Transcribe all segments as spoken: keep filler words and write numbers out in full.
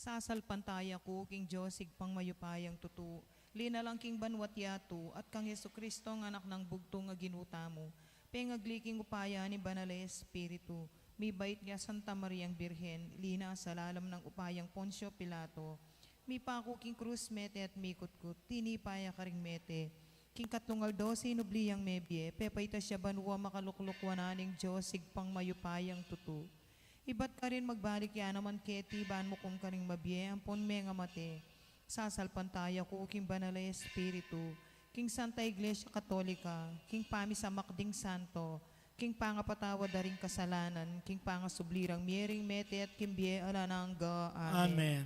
Sasalpantaya ku king Dios, Ibpang mayupayang tutu, linalang king banua't yatu, at kang Jesucristo, ang Anak nang bugtung a Ginu tamu, pengagli king upaya ning Banal a Espiritu, mibait ya Santa Mariang Birhen, linasa lalam nang upayang Poncio Pilato, mipaku king krus, mete at mikutkut, tinipa ya karing mete, king katlung aldo sinubli yang mebie, pepaitas ya banua, makalukluk wanan ning Dios, Ibpang mayupayang tutu. Ibat karin magbalik ya naman keti, ban mukum karing mabie ampon mengamate. Sasalpantaya ku king Banal a Espiritu, king Santa Iglesia Katolika, king pamisamak ding santo, king pangapatawad da ring kasalanan, king pangasubli rang mie ring mete at king bie alang angga. Amen. Amen.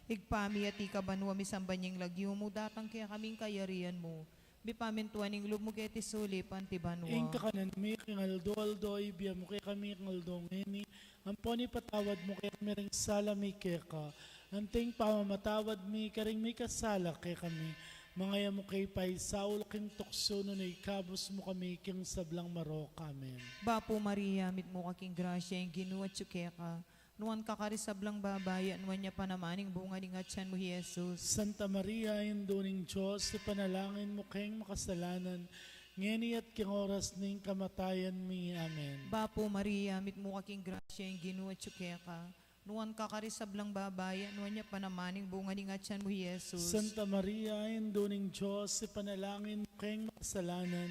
Ibpa mi, atiu ka banua, misamban ya ing lagyu mu, datang kekami ing kayarian mu, mipamintuan ing lub mu keti sulip anti banua. Ing kakanan mi king aldo-aldo ibie mu kekami king aldo ngeni, ampon ipatawad mu kekami ring sala mi keka, anti ing pamamatawad mi karing mikasala kekami. Manga e mu ke paisaul king tuksu, nune ikabus mu kami king sablang marok. Amen. Bapu Maria, mitmu ka king grasya, ing Ginu atyu keka. Nuan ka karing sablang babai, at nuan ya pa naman ing bunga ning atyan mu, i Jesus. Santa Maria, Indu ning Dios, ipanalangin mu keng makasalanan, ngeni at king oras ning kamatayan mi. Amen. Bapu Maria, mitmu ka king grasya, ing Ginu atyu keka. Nuan ka karing sablang babai, at nuan ya pa naman ing bunga ning atyan mu, i Jesus. Santa Maria, Indu ning Dios, ipanalangin mu keng makasalanan,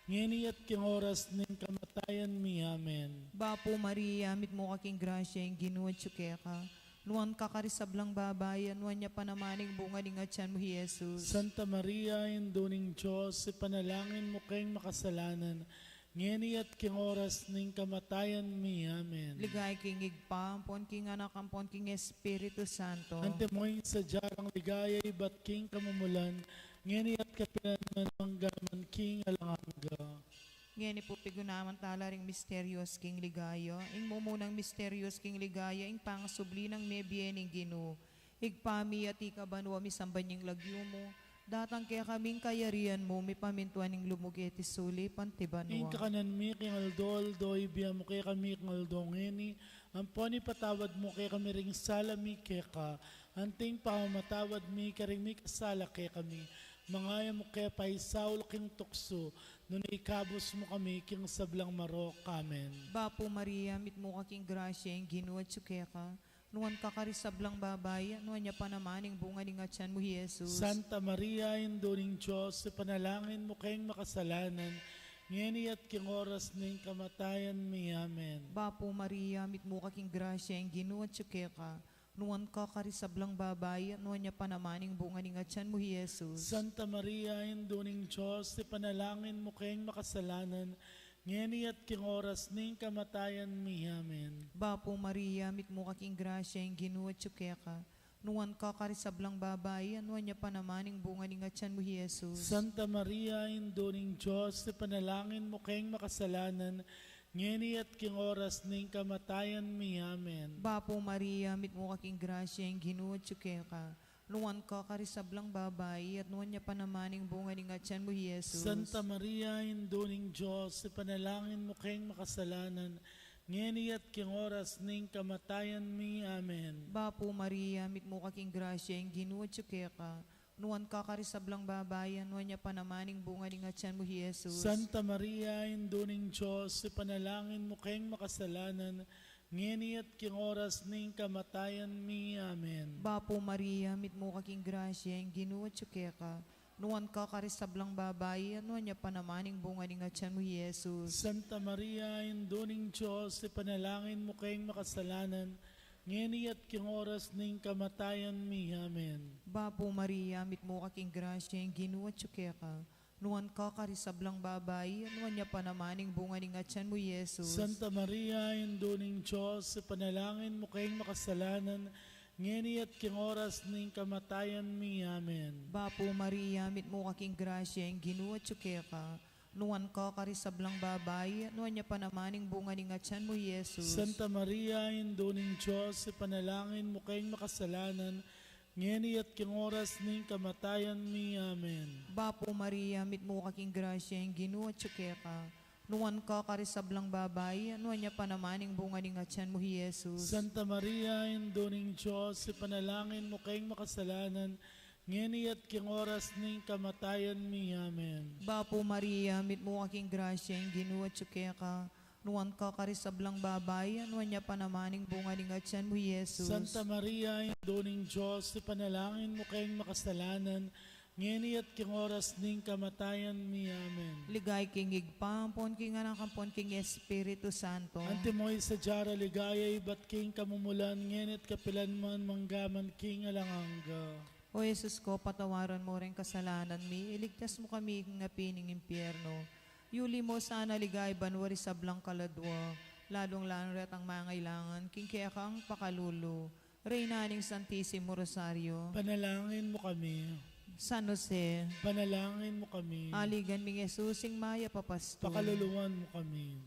ngeni at king oras ning kamatayan mi. Amen. Bapu Maria, mitmu ka king grasya, ing Ginu atyu keka. Nuan ka karing sablang babai, at nuan ya pa naman ing bunga ning atyan mu, i Jesus. Santa Maria, Indu ning Dios, ipanalangin mu keng makasalanan, ngeni at king oras ning kamatayan mi. Amen. Ligaya king Ibpa, ampon king Anak, ampon king Espiritu Santo. Antimo ing sadya rang ligaya ibat king kamumulan, ngeni at kapilan man, mangga man king alang angga. Ngeni pu, pigunaman tala ring misterios king ligaya. Ing mumunang misterios king ligaya, ing pangasubli nang mebie ning Ginu. Ibpa mi, atiu ka banua, misamban ya ing lagyu mu, datang kekami ing kayarian mu, mipamintuan ing lub mu keti sulip anti banua. Ing kakanan mi king aldo-aldo ibie mu kekami king aldo ngeni, ampon ipatawad mu kekami ring sala mi keka, anti ing pamamatawad mi karing mikasala kekami. Manga e mu ke paisaul king tuksu, nune ikabus mu kami king sablang marok. Amen. Bapu Maria, mitmu ka king grasya, ing Ginu atyu keka. Nuan ka karing sablang babai, at nuan ya pa naman ing bunga ning atyan mu, i Jesus. Santa Maria, Indu ning Dios, ipanalangin mu keng makasalanan, ngeni at king oras ning kamatayan mi. Amen. Bapu Maria, mitmu ka king grasya, ing Ginu atyu keka. Nuan ka karing sablang babai, at nuan ya pa naman ing bunga ning atyan mu, i Jesus. Santa Maria, Indu ning Dios, ipanalangin mu keng makasalanan, ngeni at king oras ning kamatayan mi. Amen. Bapu Maria, mitmu ka king grasya, ing Ginu atyu keka. Nuan ka karing sablang babai, at nuan ya pa naman ing bunga ning atyan mu, i Jesus. Santa Maria, Indu ning Dios, ipanalangin mu keng makasalanan, ngeni at king oras ning kamatayan mi. Amen. Bapu Maria, mitmu ka king grasya, ing Ginu atyu keka. Nuan ka karing sablang babai, at nuan ya pa naman ing bunga ning atyan mu, i Jesus. Santa Maria, Indu ning Dios, ipanalangin mu keng makasalanan, ngeni at king oras ning kamatayan mi. Amen. Bapu Maria, mitmu ka king grasya, ing Ginu atyu keka. Nuan ka karing sablang babai, at nuan ya pa naman ing bunga ning atyan mu, i Jesus. Santa Maria, Indu ning Dios, ipanalangin mu keng makasalanan, ngeni at king oras ning kamatayan mi. Amen. Bapu Maria, mitmu ka king grasya, ing Ginu atyu keka. Nuan ka karing sablang babai, at nuan ya pa naman ing bunga ning atyan mu, i Jesus. Santa Maria, Indu ning Dios, ipanalangin mu keng makasalanan, ngeni at king oras ning kamatayan mi. Amen. Bapu Maria, mitmu ka king grasya, ing Ginu atyu keka. Nuan ka karing sablang babai, at nuan ya pa naman ing bunga ning atyan mu, i Jesus. Santa Maria, Indu ning Dios, ipanalangin mu keng makasalanan, ngeni at king oras ning kamatayan mi. Amen. Bapu Maria, mitmu ka king grasya, ing Ginu atyu keka. Nuan ka karing sablang babai, at nuan ya pa naman ing bunga ning atyan mu, i Jesus. Santa Maria, Indu ning Dios, ipanalangin mu keng makasalanan, ngeni at king oras ning kamatayan mi. Amen. Bapu Maria, mitmu ka king grasya, ing Ginu atyu keka. Nuan ka karing sablang babai, at nuan ya pa naman ing bunga ning atian mu, i Jesus. Santa Maria, Indu ning Dios, ipanalangin mu keng makasalanan, ngeni at king oras ning kamatayan mi. Amen. Bapu Maria, mitmu ka king grasya, ing Ginu atyu keka. Nuan ka karing sablang babai, at nuan ya pa naman ing bunga ning atian mu, i Jesus. Santa Maria, Indu ning Dios, ipanalangin mu keng makasalanan, ngeni at king oras ning kamatayan mi. Amen. Ligaya king Ibpa, ampon king Anak, ampon king Espiritu Santo. Antimo ing sadya rang ligaya ibat king kamumulan, ngeni at kapilan man, mangga man king alang angga. O Jesus ko, patawaran mu ring kasalanan mi, iligtas mu kami king api ning impyerno. Yuli mu sana king banua ring sablang kaladua, lalung-lalu na retang mangailangan king kekang pakalulu. Reyna ning Santisimo Rosario. Panalangin mu kami. San Jose. Panalangin mu kami. Aligan ming Jesus, ing mayap a pastul. Pakaluluan mu kami.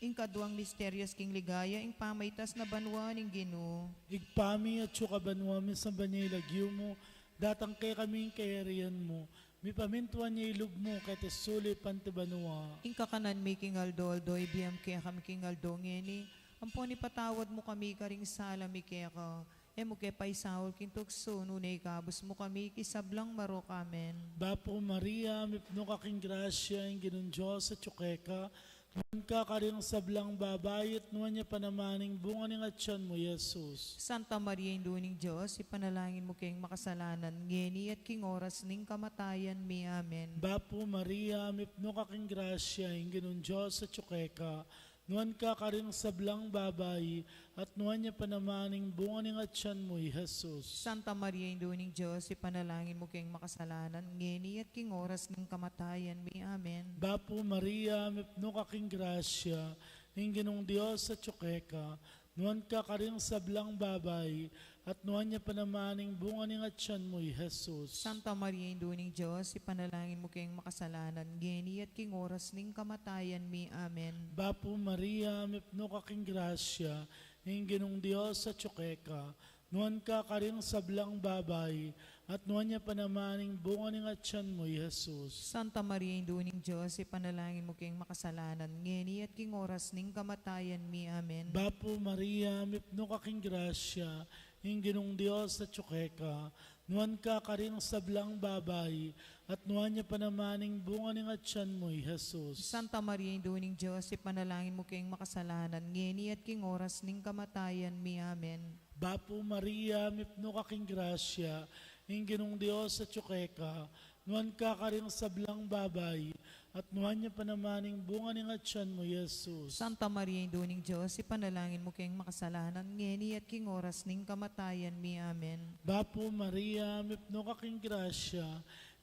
Ing kaduang misteryos king ligaya, ing pamaitas na banua ning Ginu. Ibpa mi, atyu ka banua, misamban ya ing lagyu mu, datang kekami ing kayarian mu, mipamintuan ya ing lub mu, keti sulip anti banua. Ing kakanan mi king aldo-aldo, ibie mu kekami king aldo ngeni, ampon ipatawad mu kami karing sala mi keka, e mu ke paisaul king tuksu, nune ikabus mu kami king sablang marok. Amen. Bapu Maria, mipnu ka king grasya, ing Ginung Dios atyu keka, nuan ka karing sablang babai, at nuan ya pa naman ing bunga ning atian mu, i Jesus. Santa Maria, Indu ning Dios, ipanalangin mu keng makasalanan, ngeni at king oras ning kamatayan mi. Amen. Bapu Maria, mipnu ka king grasya, ing Ginung Dios atyu keka, nuan ka karing sablang babai, at nuan ya pa naman ing bunga ning atian mu, i Jesus. Santa Maria, Indu ning Dios, ipanalangin mu keng makasalanan, ngeni at king oras ning kamatayan mi. Amen. Bapu Maria, mipnu ka king grasya, ing Ginung Dios atyu keka, nuan ka karing sablang babai, at nuan ya pa naman ing bunga ning atian mu, i Jesus. Santa Maria, Indu ning Dios, ipanalangin mu keng makasalanan, ngeni at king oras ning kamatayan mi. Amen. Bapu Maria, mipnu ka king grasya, ing Ginung Dios atyu keka, nuan ka karing sablang babai, at nuan ya pa naman ing bunga ning atian mu, i Jesus. Santa Maria, Indu ning Dios, ipanalangin mu keng makasalanan, ngeni at king oras ning kamatayan mi. Amen. Bapu Maria, mipnu ka king grasya, ing Ginung Dios atyu keka, nuan ka karing sablang babai, at nuan ya pa naman ing bunga ning atian mu, i Jesus. Santa Maria, Indu ning Dios, ipanalangin mu keng makasalanan, ngeni at king oras ning kamatayan mi. Amen. Bapu Maria, mipnu ka king grasya, ing Ginung Dios atyu keka, nuan ka karing sablang babai, at nuan ya pa naman ing bunga ning atian mu, i Jesus. Santa Maria, Indu ning Dios, ipanalangin mu keng makasalanan, ngeni at king oras ning kamatayan mi. Amen. Bapu Maria, mipnu ka king grasya,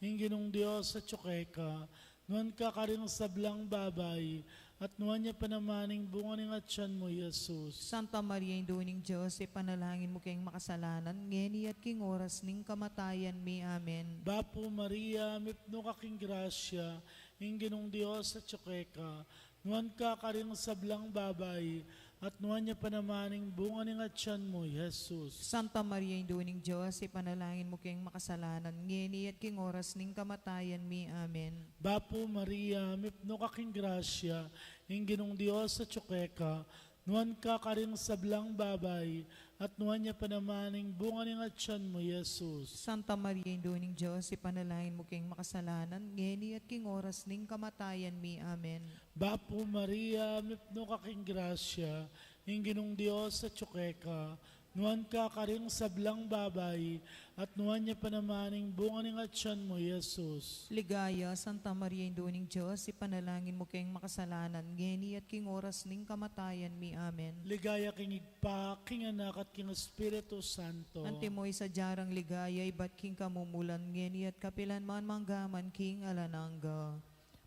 ing Ginung Dios atyu keka, nuan ka karing sablang babai, at nuan ya pa naman ing bunga ning atian mu, i Jesus. Santa Maria, Indu ning Dios, ipanalangin mu keng makasalanan, ngeni at king oras ning kamatayan mi. Amen. Bapu Maria, mipnu ka king grasya, ing Ginung Dios atyu keka, nuan ka karing sablang babai, at nuan ya pa naman ing bunga ning atian mu, i Jesus. Santa Maria, Indu ning Dios, ipanalangin mu keng makasalanan, ngeni at king oras ning kamatayan mi. Amen. Bapu Maria, mipnu ka king grasya, ing Ginung Dios atyu keka, nuan ka karing sablang babai, at nuan ya pa naman ing bunga ning atian mu, i Jesus. Santa Maria, Indu ning Dios, ipanalangin mu keng makasalanan, ngeni at king oras ning kamatayan mi. Amen. Bapu Maria, mipnu ka king grasya, ing Ginung Dios atyu keka, nuan ka karing sablang babai, at nuan ya pa naman ing bunga ning atian mu, i Jesus. Ligaya, Santa Maria, Indu ning Dios, ipanalangin mu keng makasalanan, ngeni at king oras ning kamatayan mi. Amen. Ligaya king Ibpa, king Anak, at king Espiritu Santo. Antimo ing sadya rang ligaya ibat king kamumulan, ngeni at kapilan man, mangga man king alang angga.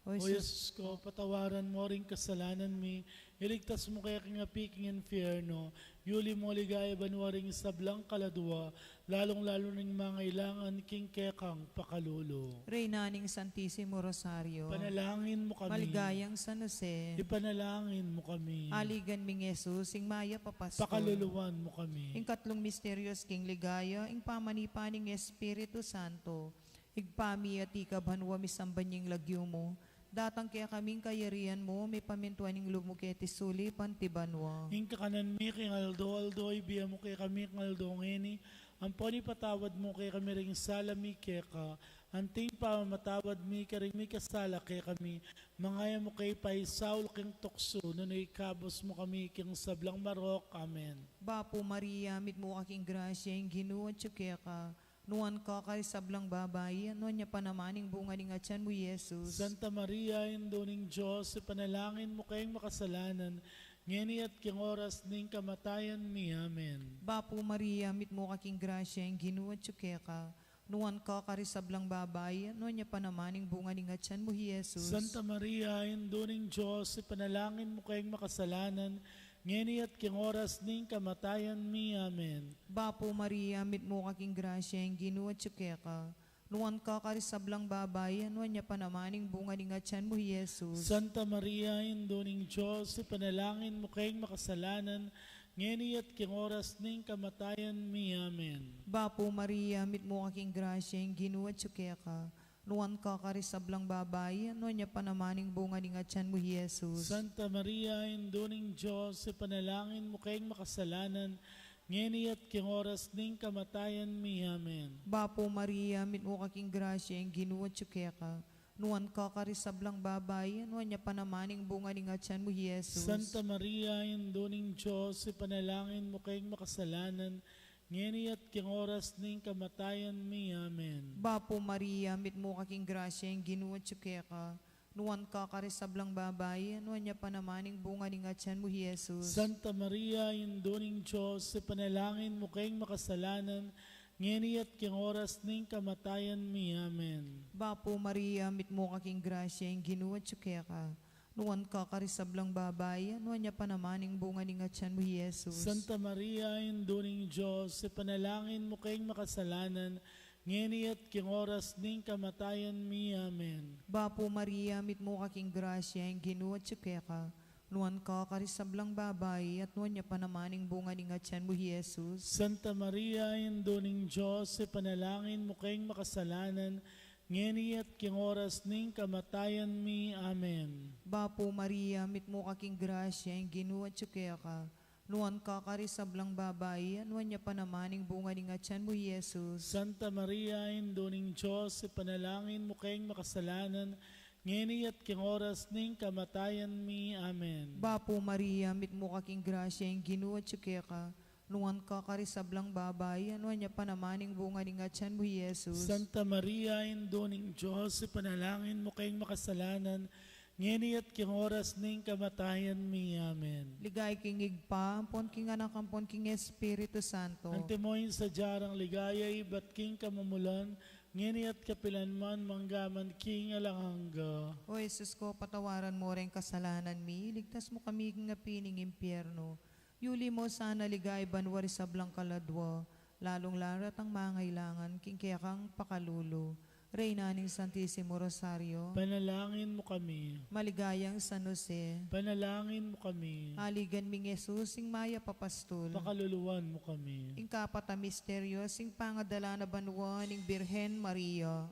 O Jesus ko, patawaran mu ring kasalanan mi, iligtas mu kami king api king infierno, yuli mu king banua ring sablang kaladua, lalung-lalu na ring mangailangan king kekang pakalulu. Reyna ning Santisimo Rosario. Panalangin mu kami. Maligayang San Jose. Ipanalangin mu kami. Aligan ming Jesus, ing mayap a pastul. Pakaluluan mu kami. Ing katlung misteryos king ligaya, ing pamanipa ning Espiritu Santo. Ibpa mi, atiu ka banua, misamban ya ing lagyu mu, Datang kekami ing kayarian mu, mipamintuan ing lub mu keti sulip anti banua. Ing kakanan mi king aldo-aldo ibie mu kekami king aldo ngeni, ampon ipatawad mu kekami ring sala mi keka, anti ing pamamatawad mi karing mikasala kekami. Manga e mu ke paisaul king tuksu, nune ikabus mu kami king sablang marok. Amen. Bapu Maria, mitmu ka king grasya, ing Ginu atyu keka. Nuan ka karing sablang babai, at nuan ya pa naman ing bunga ning atyan mu, i Jesus. Santa Maria, Indu ning Dios, ipanalangin mu keng makasalanan, ngeni at king oras ning kamatayan mi. Amen. Bapu Maria, mitmu ka king grasya, ing Ginu atyu keka. Nuan ka karing sablang babai, at nuan ya pa naman ing bunga ning atyan mu, i Jesus. Santa Maria, Indu ning Dios, ipanalangin mu keng makasalanan, ngeni at king oras ning kamatayan mi. Amen. Bapu Maria, mitmu ka king grasya, ing Ginu atyu keka. Nuan ka karing sablang babai, at nuan ya pa naman ing bunga ning atyan mu, i Jesus. Santa Maria, Indu ning Dios, ipanalangin mu keng makasalanan, ngeni at king oras ning kamatayan mi. Amen. Bapu Maria, mitmu ka king grasya, ing Ginu atyu keka. Nuan ka karing sablang babai, at nuan ya pa naman ing bunga ning atyan mu, i Jesus. Santa Maria, Indu ning Dios, ipanalangin mu keng makasalanan, ngeni at king oras ning kamatayan mi. Amen. Bapu Maria, mitmu ka king grasya, ing Ginu atyu keka. Nuan ka karing sablang babai, at nuan ya pa naman ing bunga ning atyan mu, i Jesus. Santa Maria, Indu ning Dios, ipanalangin mu keng makasalanan, ngeni at king oras ning kamatayan mi. Amen. Bapu Maria, mitmu ka king grasya, ing Ginu atyu keka. Nuan ka karing sablang babai, at nuan ya pa naman ing bunga ning atyan mu, i Jesus. Santa Maria, Indu ning Dios, ipanalangin mu keng makasalanan, ngeni at king oras ning kamatayan mi. Amen. Bapu Maria, mitmu ka king grasya, ing Ginu atyu keka. Nuan ka karing sablang babai, at nuan ya pa naman ing bunga ning atyan mu, i Jesus. Santa Maria, Indu ning Dios, ipanalangin mu keng makasalanan, ngeni at king oras ning kamatayan mi. Amen. Bapu Maria, mitmu ka king grasya, ing Ginu atyu keka. Nuan ka karing sablang babai, at nuan ya pa naman ing bunga ning atyan mu, i Jesus. Santa Maria, Indu ning Dios, ipanalangin mu keng makasalanan, ngeni at king oras ning kamatayan mi. Amen. Bapu Maria, mitmu ka king grasya, ing Ginu atyu keka. Nuan ka karing sablang babai, at nuan ya pa naman ing bunga ning atyan mu, i Jesus. Santa Maria, Indu ning Dios, ipanalangin mu keng makasalanan, ngeni at king oras ning kamatayan mi. Amen. Bapu Maria, mitmu ka king grasya, ing Ginu atyu keka. Nuan ka karing sablang babai, at nuan ya pa naman ing bunga ning atyan mu, i Jesus. Santa Maria, Indu ning Dios, ipanalangin mu keng makasalanan, ngeni at king oras ning kamatayan mi. Amen. Ligaya king Ibpa, ampon king Anak, ampon king Espiritu Santo. Antimo ing sadya rang ligaya ibat king kamumulan, ngeni at kapilan man, mangga man king alang angga. O Jesus ko, patawaran mu reng kasalanan mi, iligtas mu kami king api ning impyerno. Yuli mu sana king banua ring sablang kaladua, lalung-lalu retang mangailangan king kekang pakalulu. Reyna ning Santisimo Rosario, panalangin mu kami. Maligayang San Jose, panalangin mu kami. Aligan ming Jesus, ing mayap a pastul, pakaluluan mu kami. Ing kapat a misteryo, ing pangadala na banua ning Birhen Maria.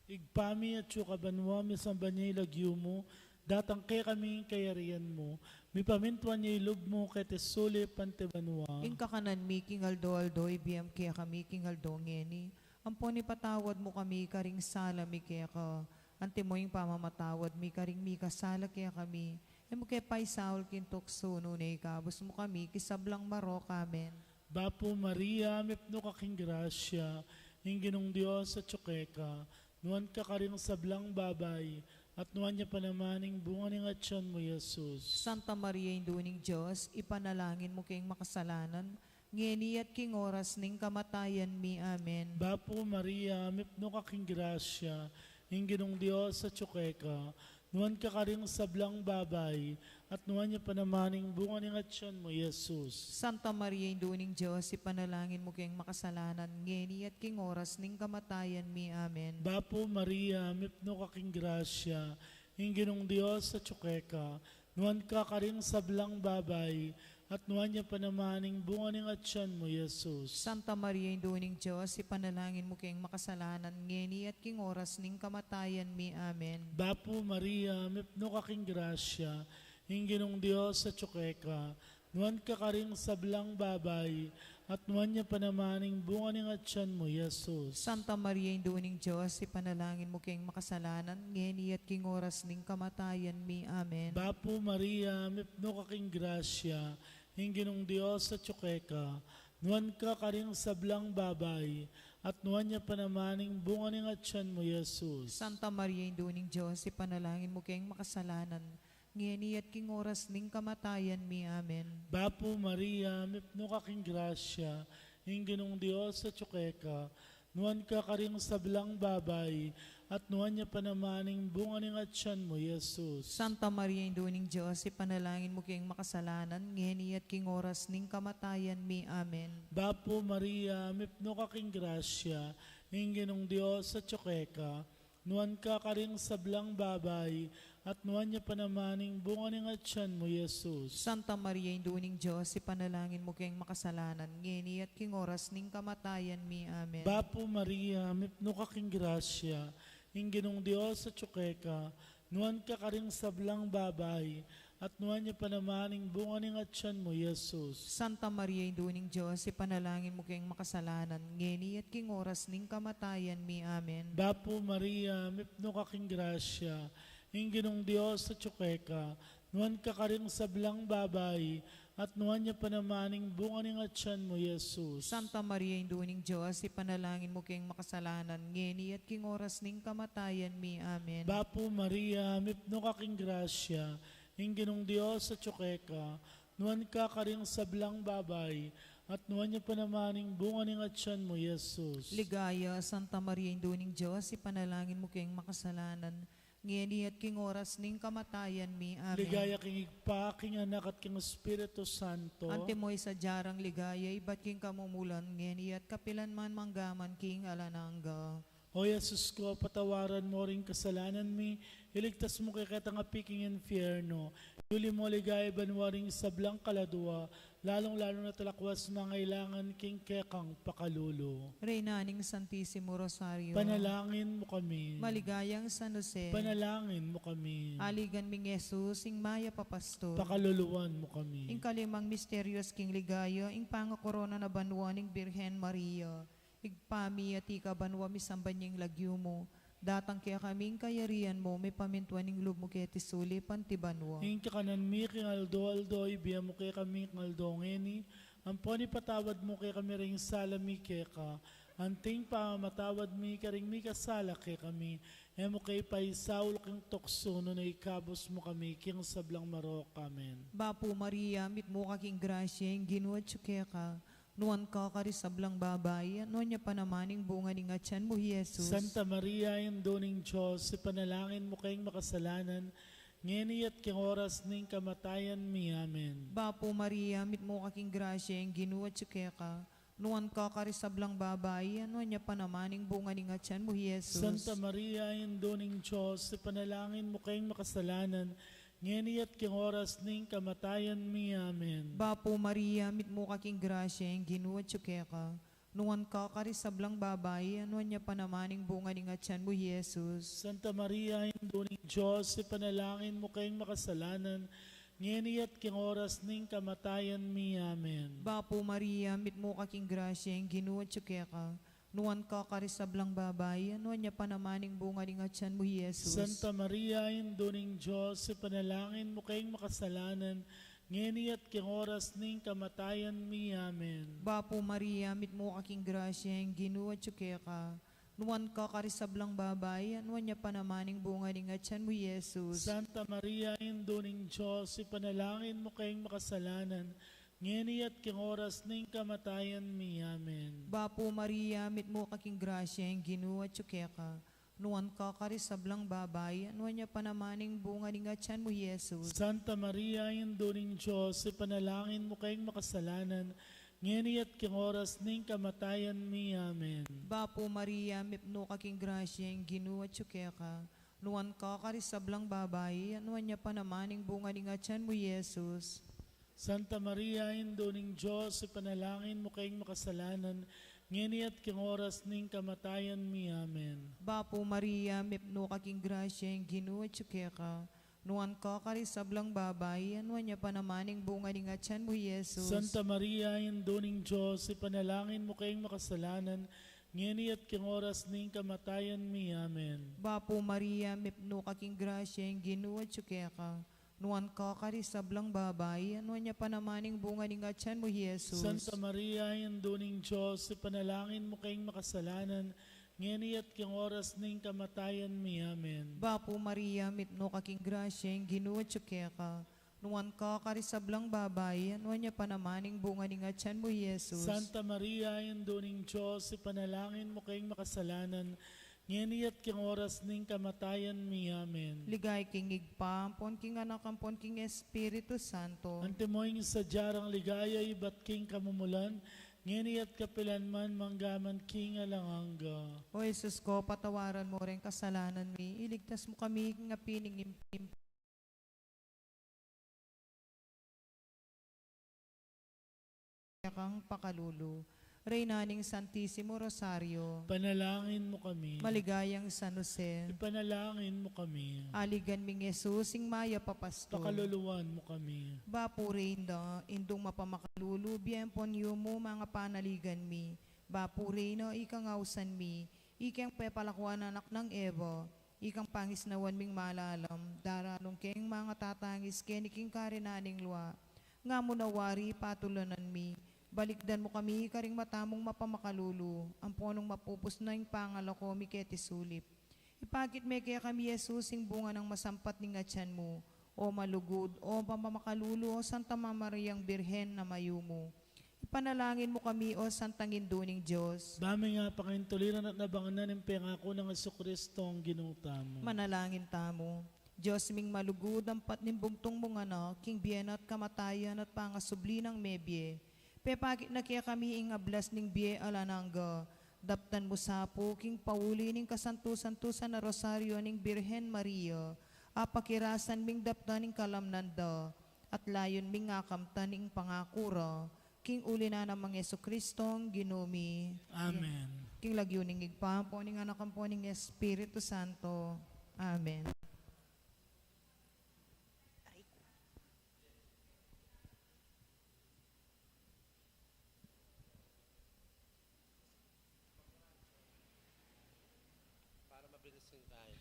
Ibpa mi, atsu ka banua, misamban ya ing lagyu mu, datang kekami ing kayarian mu, mipamintuan ya ing lub mu keti sulip anti banua. Ing kakanan mi king aldo-aldo ibie mu kekami king aldo ngeni, ampon ipatawad mu kami karing sala mi keka, antimo ing pamamatawad mi karing mikasala kekami. E mu ke paisaul king tuksu, nune ikabus mu kami king sablang marok. Amen. Bapu Maria, mipnu ka king grasya, ing Ginung Dios atsu keka, nuan ka karing sablang babai, at nuan ya pa naman ing bunga ning atyan mu, i Jesus. Santa Maria, Indu ning Dios, ipanalangin mu keng makasalanan, ngeni at king oras ning kamatayan mi. Amen. Bapu Maria, mipnu ka king grasya, ing Ginung Dios atsu keka, nuan ka karing sablang babai, at nuan ya pa naman ing bunga ning atyan mu, i Jesus. Santa Maria, Indu ning Dios, ipanalangin mu keng makasalanan, ngeni at king oras ning kamatayan mi. Amen. Bapu Maria, mipnu ka king grasya, ing Ginung Dios atsu keka, nuan ka karing sablang babai, at nuan ya pa naman ing bunga ning atyan mu, Jesus. Santa Maria, Indu ning Dios, ipanalangin mu keng makasalanan, ngeni at king oras ning kamatayan mi. Amen. Bapu Maria, mipnu ka king grasya, ing Ginung Dios atyu keka, nuan ka karing sablang babai, at nuan ya pa naman ing bunga ning atyan mu, Jesus. Santa Maria, Indu ning Dios, ipanalangin mu keng makasalanan, ngeni at king oras ning kamatayan mi. Amen. Bapu Maria, mipnu ka king grasya, ing Ginung Dios atyu keka, nuan ka karing sablang babai, at nuan ya pa naman ing bunga ning atyan mu, Jesus. Santa Maria, Indu ning Dios, ipanalangin mu keng makasalanan, ngeni at king oras ning kamatayan mi. Amen. Bapu Maria, mipnu ka king grasya, ing Ginung Dios atyu keka, nuan ka karing sablang babai, at nuan ya pa naman ing bunga ning atyan mu, Jesus. Santa Maria, Indu ning Dios, ipanalangin mu keng makasalanan, ngeni at king oras ning kamatayan mi. Amen. Bapu Maria, mipnu ka king grasya, ing Ginung Dios atyu keka, nuan ka karing sablang babai, at nuan ya pa naman ing bunga ning atyan mu, Jesus. Santa Maria, Indu ning Dios, ipanalangin mu keng makasalanan, ngeni at king oras ning kamatayan mi. Amen. Bapu Maria, mipnu ka king grasya, ing Ginung Dios atyu keka, nuan ka karing sablang babai, at nuan ya pa naman ing bunga ning atyan mu, Jesus. Santa Maria, Indu ning Dios, ipanalangin mu keng makasalanan, ngeni at king oras ning kamatayan mi. Amen. Bapu Maria, mipnu ka king grasya, ing Ginung Dios atyu keka, nuan ka karing sablang babai, at nuan ya pa naman ing bunga ning atyan mu, Jesus. Santa Maria, Indu ning Dios, ipanalangin mu keng makasalanan, ngeni at king oras ning kamatayan mi. Amen. Bapu Maria, mipnu ka king grasya, ing Ginung Dios atyu keka, nuan ka karing sablang babai, at nuan ya pa naman ing bunga ning atyan mu, Jesus. Ligaya, Santa Maria, Indu ning Dios, ipanalangin mu keng makasalanan, ngeni at king oras ning kamatayan mi. Amen. Ligaya king Ibpa, king Anak, at king Espiritu Santo. Antimo ing sadya rang ligaya ibat king kamumulan, ngeni at kapilan man, mangga man king alang angga. O Jesus ku, patawaran mu ring kasalanan mi, iligtas mu kekatang api king infierno, iuli mu king ligaya banua ring sablang kaladua, lalung-lalu na talakwas mangailangan king kekang pakalulu. Reyna ning Santisimo Rosario. Panalangin mu kami. Maligayang San Jose. Panalangin mu kami. Aligan ming Jesus, ing mayap a pastor. Pakaluluan mu kami. Ing kalimang misterios king ligaya, ing pangakorona na banua ning Birhen Maria. Ibpa mi, atiu ka banua, misamban ya ing lagyu mu. Datang kekami ing kayarian mu, mipamintuan ing lub mu keti sulip anti banua. Ing kakanan mi king aldo-aldo, ibie mu kekami king aldo ngeni, ampon ipatawad mu kekami ring sala mi keka, anti ing pamamatawad mi karing mikasala kekami, e mu ke paisaul king tuksu, nune ikabus mu kami king sablang marok. Amen. Bapu Maria, mitmu ka king grasya, ing Ginu atyu keka, nuan ka karing sablang babai, at nuan ya pa naman ing bunga ning atyan mu, i Jesus. Santa Maria, Indu ning Dios, ipanalangin mu keng makasalanan, ngeni at king oras ning kamatayan mi. Amen. Bapu Maria, mitmu ka king grasya, ing Ginu atyu keka, nuan ka karing sablang babai, at nuan ya pa naman ing bunga ning atyan mu, i Jesus. Santa Maria, Indu ning Dios, ipanalangin mu keng makasalanan, ngeni at king oras ning kamatayan mi. Amen. Bapu Maria, mitmu ka king grasya, ing Ginu atyu keka, nuan ka karing sablang babai, at nuan ya pa naman ing bunga ning atyan mu, i Jesus. Santa Maria, Indu ning Dios, ipanalangin mu keng makasalanan, ngeni at king oras ning kamatayan mi. Amen. Bapu Maria, mitmu ka king grasya, ing Ginu atyu keka, nuan ka karing sablang babai, at nuan ya pa naman ing bunga ning atyan mu, i Jesus. Santa Maria, Indu ning Dios, ipanalangin mu keng makasalanan, ngeni at king oras ning kamatayan mi. Amen. Bapu Maria, mitmu ka king grasya, ing Ginu atyu keka, nuan ka karing sablang babai, at nuan ya pa naman ing bunga ning atyan mu, i Jesus. Santa Maria, Indu ning Dios, ipanalangin mu keng makasalanan, ngeni at king oras ning kamatayan mi. Amen. Bapu Maria, mitmu ka king grasya, ing Ginu atyu keka, nuan ka karing sablang babai, at nuan ya pa naman ing bunga ning atyan mu, i Jesus. Santa Maria, Indu ning Dios, ipanalangin mu keng makasalanan, ngeni at king oras ning kamatayan mi. Amen. Bapu Maria, mitmu ka king grasya, ing Ginu atyu keka, nuan ka karing sablang babai, at nuan ya pa naman ing bunga ning atyan mu, i Jesus. Santa Maria, Indu ning Dios, ipanalangin mu keng makasalanan, ngeni at keng oras ning kamatayan mi. Amen. Bapu Maria, mipnu ka king grasya, ing Ginu atyu keka. Nuan ka karing sablang babai, at nuan ya pa naman ing bunga ning atyan mu, Jesus. Santa Maria, Indu ning Dios, ipanalangin mu keng makasalanan, ngeni at keng oras ning kamatayan mi. Amen. Bapu Maria, mipnu ka king grasya, ing Ginu atyu keka. Nuan ka karing sablang babai, at nuan ya pa naman ing bunga ning atyan mu, Jesus. Santa Maria, Indu ning Dios, ipanalangin mu keng makasalanan, ngeni at keng oras ning kamatayan mi. Amen. Bapu Maria, mipnu ka king grasya, ing Ginu atyu keka. Nuan ka karing sablang babai, at nuan ya pa naman ing bunga ning atyan mu, Jesus. Santa Maria, Indu ning Dios, ipanalangin mu keng makasalanan, ngeni at keng oras ning kamatayan mi. Amen. Ligaya king Ibpa, ampon king Anak, ampon king Espiritu Santo. Antimo ing sadya rang ligaya ibat king kamumulan, ngeni at kapilan man, mangga man king alang angga. O Jesus ko, patawaran mu reng kasalanan mi, iligtas mu kami king api ning im-, im-, kang pakalulu. Reyna ning Santisimo Rosario. Panalangin mu kami. Maligayang San Jose. Ipanalangin mu kami. Aligan ming Jesus, ing mayap a pastul. Pakaluluan mu kami. Bapu Reyna, Indung mapamakalulu, bie ampon yumu, manga panaligan mi. Bapu Reyna, ikang ausan mi, ikang pepalakuan anak nang Eva, ikang pangisnawan ming malalam, daralung keng manga tatangis keni king karinan ning lua. Nga mu na wari patulanan mi, balikdan mu kami karing mata mung mapamakalulu, ampo nung mapupus na ing pangalako mi keti sulip. Ipakit me kekami, Jesus, ing bunga nang masampat ning atyan mu, o malugud, o mapamakalulu, o Santa Mariang Birhen a mayumu. Ipanalangin mu kami, o Santang Indu ning Dios. Ba ming apakaintuliran at nabangan ing pengaku nang Jesucristo, Ginu tamu. Manalangin tamu. Dios ming malugud, ampat ning bugtung mung Anak, king bie na at kamatayan at pangasubli nang mebie, pepakit na kekami ing ablas ning bie alang angga. Daptan mu sa pu king pauli ning kasantu-santusan a Rosario ning Birhen Maria, apakirasan ming daptan ing kalamnan da, at layun ming akamtan ing pangaku ra, king uli na nang Jesucristo, Ginu mi. Amen. King lagyu ning Ibpa, ampo ning Anak, ampo ning Espiritu Santo. Amen. Para mabilis yung time.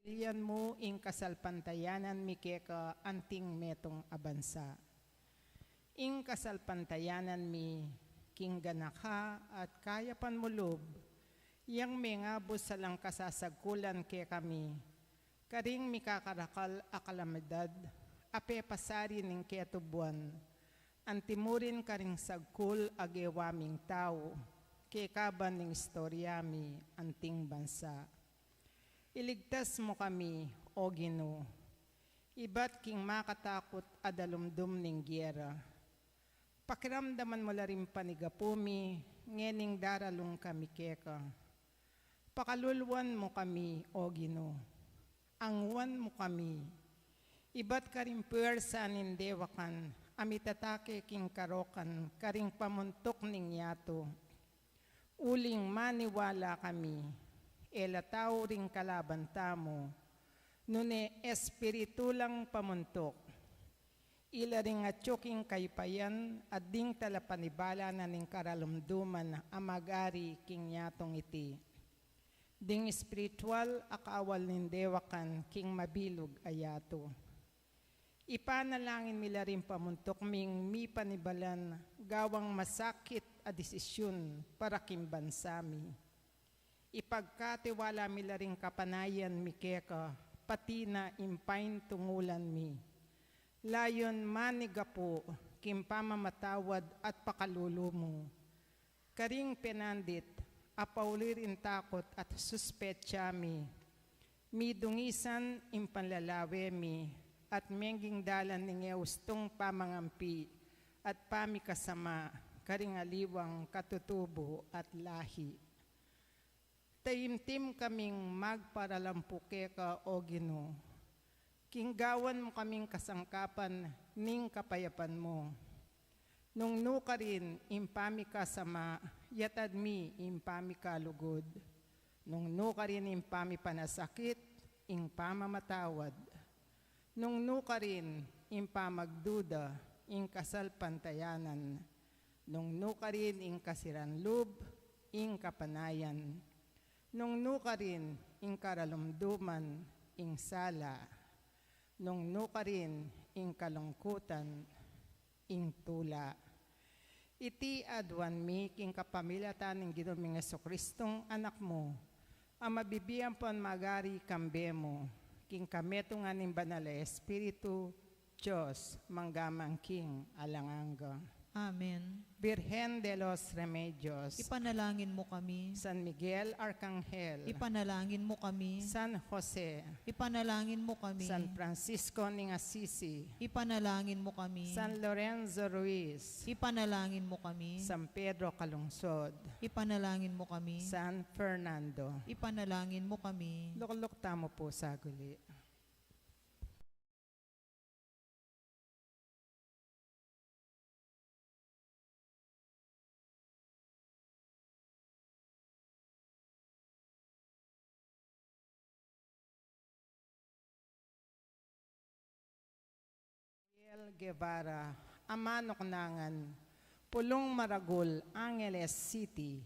Pilian mu ing kasalpantayanan mi keka anting metung a bansa. Ing kasalpantayanan mi king ganaka at kayapan mu lub, yang mengabus alang kasasagkulan kekami, karing mikakarakal a kalamidad a pepasari ning ketubuan, antimurin karing sagkul a gewa ming tau, kekaban ning istorya mi anting bansa. Iligtas mu kami, O Ginu, ibat king makatakut a dalumdum ning gera. Pakiramdaman mu la ring panigapu mi, ngening daralung kami keka. Pakaluluan mu kami, O Ginu. Anguan mu kami. Ibat karing puwersa ning dewakan a mitatake king karokan karing pamuntuk ning yatu. Uling maniwala kami, e la tau ring kalaban tamu, nune espiritu lang pamuntuk. Ila ring atyu king kayupayan at ding talapanibala na ning karalumduman a mag-ari king yatung iti. Ding espiritual a kawal ning dewakan king mabilug a yatu. Ipanalangin mi la ring pamuntuk ming mipanibalan gawang masakit a desisyun para king bansa mi. Ipagkatiwala mi la ring kapanayan mi keka, pati na ing paintungulan mi. Layun manigapu king pamamatawad at pakalulu mu. Karing penandit, apauli ring takut at suspetsa mi. Midungisan ing panlalawe mi, at mengging dalan ning e ustung pamangampi at pamikasama karing aliwang katutubu at lahi. Taimtim kaming magparalampu keka, O Ginu, king gawan mu kaming kasangkapan ning kapayapan mu. Nung nukarin ing pamikasama, yatad mi ing pamikalugud. Nung nukarin ing pamipanasakit, ing pamamatawad. Nung nukarin ing pamagduda, ing kasalpantayanan. Nung nukarin ing kasiran lub, ing kapanayan. Nung nukarin ing karalumduman, ing sala. Nung nukarin ing kalungkutan, ing tula. Iti aduan mi king kapamilatan ning Ginu ming Jesucristong Anak mu, a mabibie ampon mag-ari kambe mu, king kametungan ning Banal a Espiritu, Dios, mangga man king alang angga. Amen. Virgen de los Remedios. Ipanalangin mu kami. San Miguel Arcangel. Ipanalangin mu kami. San Jose. Ipanalangin mu kami. San Francisco ning Assisi. Ipanalangin mu kami. San Lorenzo Ruiz. Ipanalangin mu kami. San Pedro Calungsod. Ipanalangin mu kami. San Fernando. Ipanalangin mu kami. Lukluk tamu pu saguli. Miguel Guevara, a manuknangan, Pulung Maragul, Angeles City,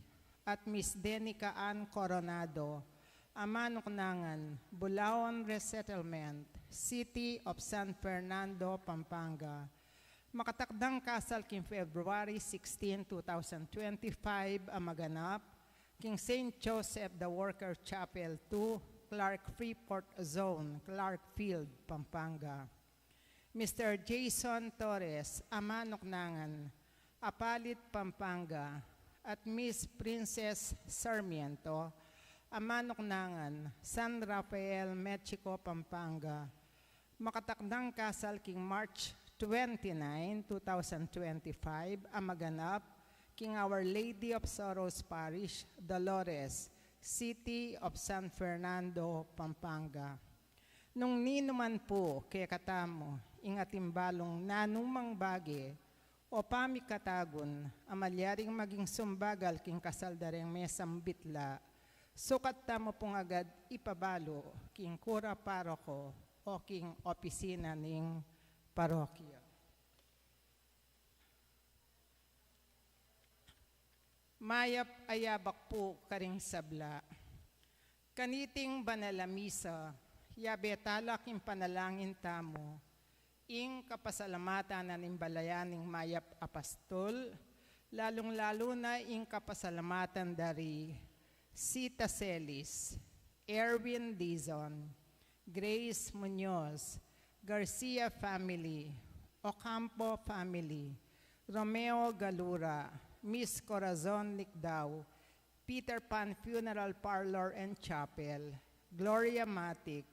at Miss Denica Ann Coronado, a manuknangan, Bulaon Resettlement, City of San Fernando, Pampanga. Makatakdang kasal king February sixteen, two thousand twenty-five, a maganap king Saint Joseph the Worker Chapel two, Clark Freeport Zone, Clark Field, Pampanga. Mister Jason Torres, a manuknangan, Apalit, Pampanga, at Miss Princess Sarmiento, a manuknangan, San Rafael, Mexico, Pampanga. Makatakdang kasal king March twenty-nine, two thousand twenty-five, a maganap king Our Lady of Sorrows Parish, Dolores, City of San Fernando, Pampanga. Nung ninu man pu kekatamu ing atin balung nanumang bage o pamikatagun a malyaring maging sumbagal king kasal da reng mesang bitla, sukat tamu pung agad ipabalu king kura paroko o king opisina ning parokya. Mayap a yabak pu karing sabla. Kaniting banal a misa, yabe tala king panalangin tamu ing kapasalamatan na ning balayan ning mayap a pastul, lalung-lalu na ing kapasalamatan da ri Sita Celis, Erwin Dizon, Grace Muñoz, Garcia family, Ocampo family, Romeo Galura, Miss Corazon Licdao, Peter Pan Funeral Parlor and Chapel, Gloria Matic,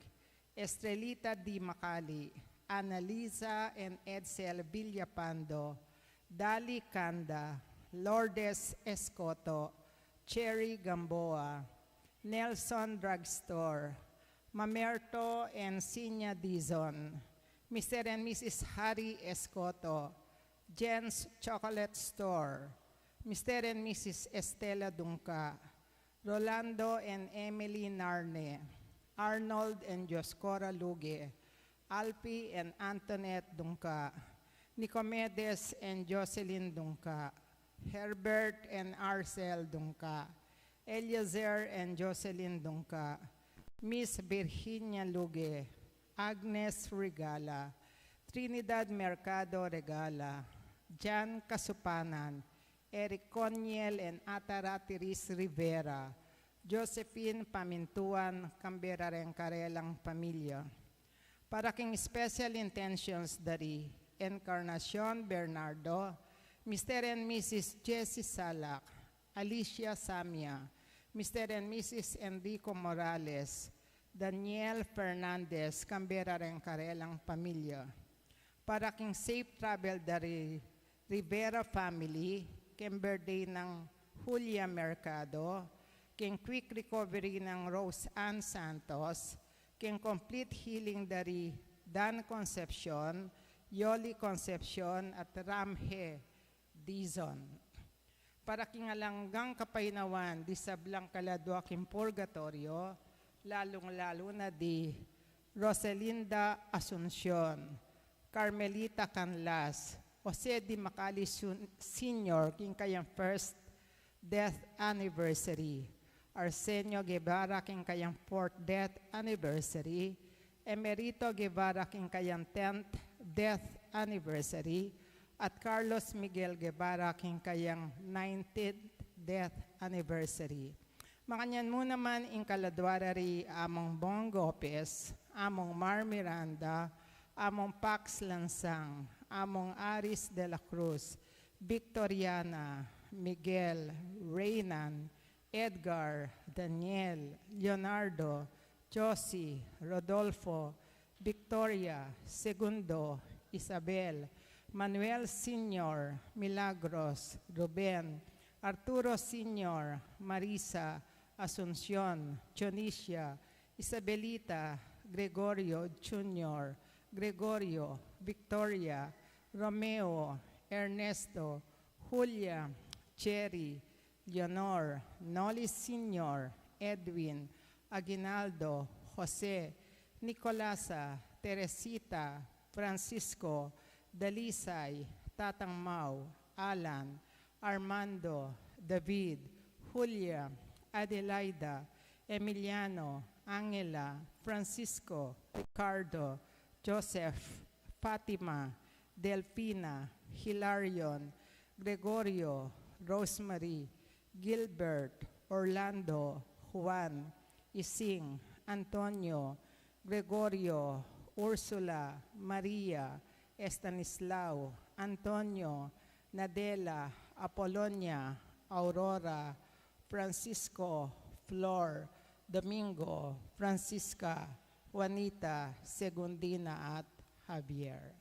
Estrelita D. Macali, Annalisa and Edsel Villapando, Dali Canda, Lourdes Escoto, Cherry Gamboa, Nelson Drugstore, Mamerto and Sinya Dizon, Mister and Missus Harry Escoto, Jen's Chocolate Store, Mister and Missus Estela Dungca, Rolando and Emily Narne, Arnold and Dioscora Luge, Alpi and Antoinette Dungca, Nicomedes and Jocelyn Dungca, Herbert and Arcel Dungca, Eliezer and Jocelyn Dungca, Miss Virginia Luge, Agnes Regala, Trinidad Mercado Regala, Jan Kasupanan, Eric Coniel and Atara Tiris Rivera, Josephine Pamintuan, Canberra reng karelang pamilya. Para king special intentions dari Encarnacion Bernardo, Mister and Missus Jessie Salak, Alicia Samia, Mister and Missus Enrico Morales, Daniel Fernandez, Canberra reng karelang pamilya. Para king safe travel dari Rivera family, king birthday nang Julia Mercado, king quick recovery nang Rose Ann Santos, king complete healing dari Dan Concepcion, Yoli Concepcion, at Ramhe Dizon. Para king alang anggang kapaynawan di sablang kaladua king purgatoryo, lalung-lalu na di Roselinda Asuncion, Carmelita Canlas, Jose D. Macali Sun-, Senior, king kayang first death anniversary, Arsenio Guevara, king kayang fourth death anniversary, Emerito Guevara, king kayang tenth death anniversary, at Carlos Miguel Guevara, king kayang nineteenth death anniversary. Makanyan mu naman ing kaladua ra ri Among Bong Gopez, Among Mar Miranda, Among Pax Lansang, Among Aris de la Cruz, Victoriana, Miguel, Reynan, Edgar, Daniel, Leonardo, Josie, Rodolfo, Victoria, Segundo, Isabel, Manuel Senior, Milagros, Ruben, Arturo Senior, Marisa, Asuncion, Dionisia, Isabelita, Gregorio Junior, Gregorio, Victoria, Romeo, Ernesto, Julia, Cherry, Leonor, Noli Senior, Edwin, Aguinaldo, Jose, Nicolasa, Teresita, Francisco, Dalisay, Tatang Mau, Alan, Armando, David, Julia, Adelaida, Emiliano, Angela, Francisco, Ricardo, Joseph, Fatima, Delfina, Hilarion, Gregorio, Rosemary, Gilbert, Orlando, Juan, Ising, Antonio, Gregorio, Ursula, Maria, Estanislao, Antonio, Nadela, Apolonia, Aurora, Francisco, Flor, Domingo, Francisca, Juanita, Segundina, at Javier.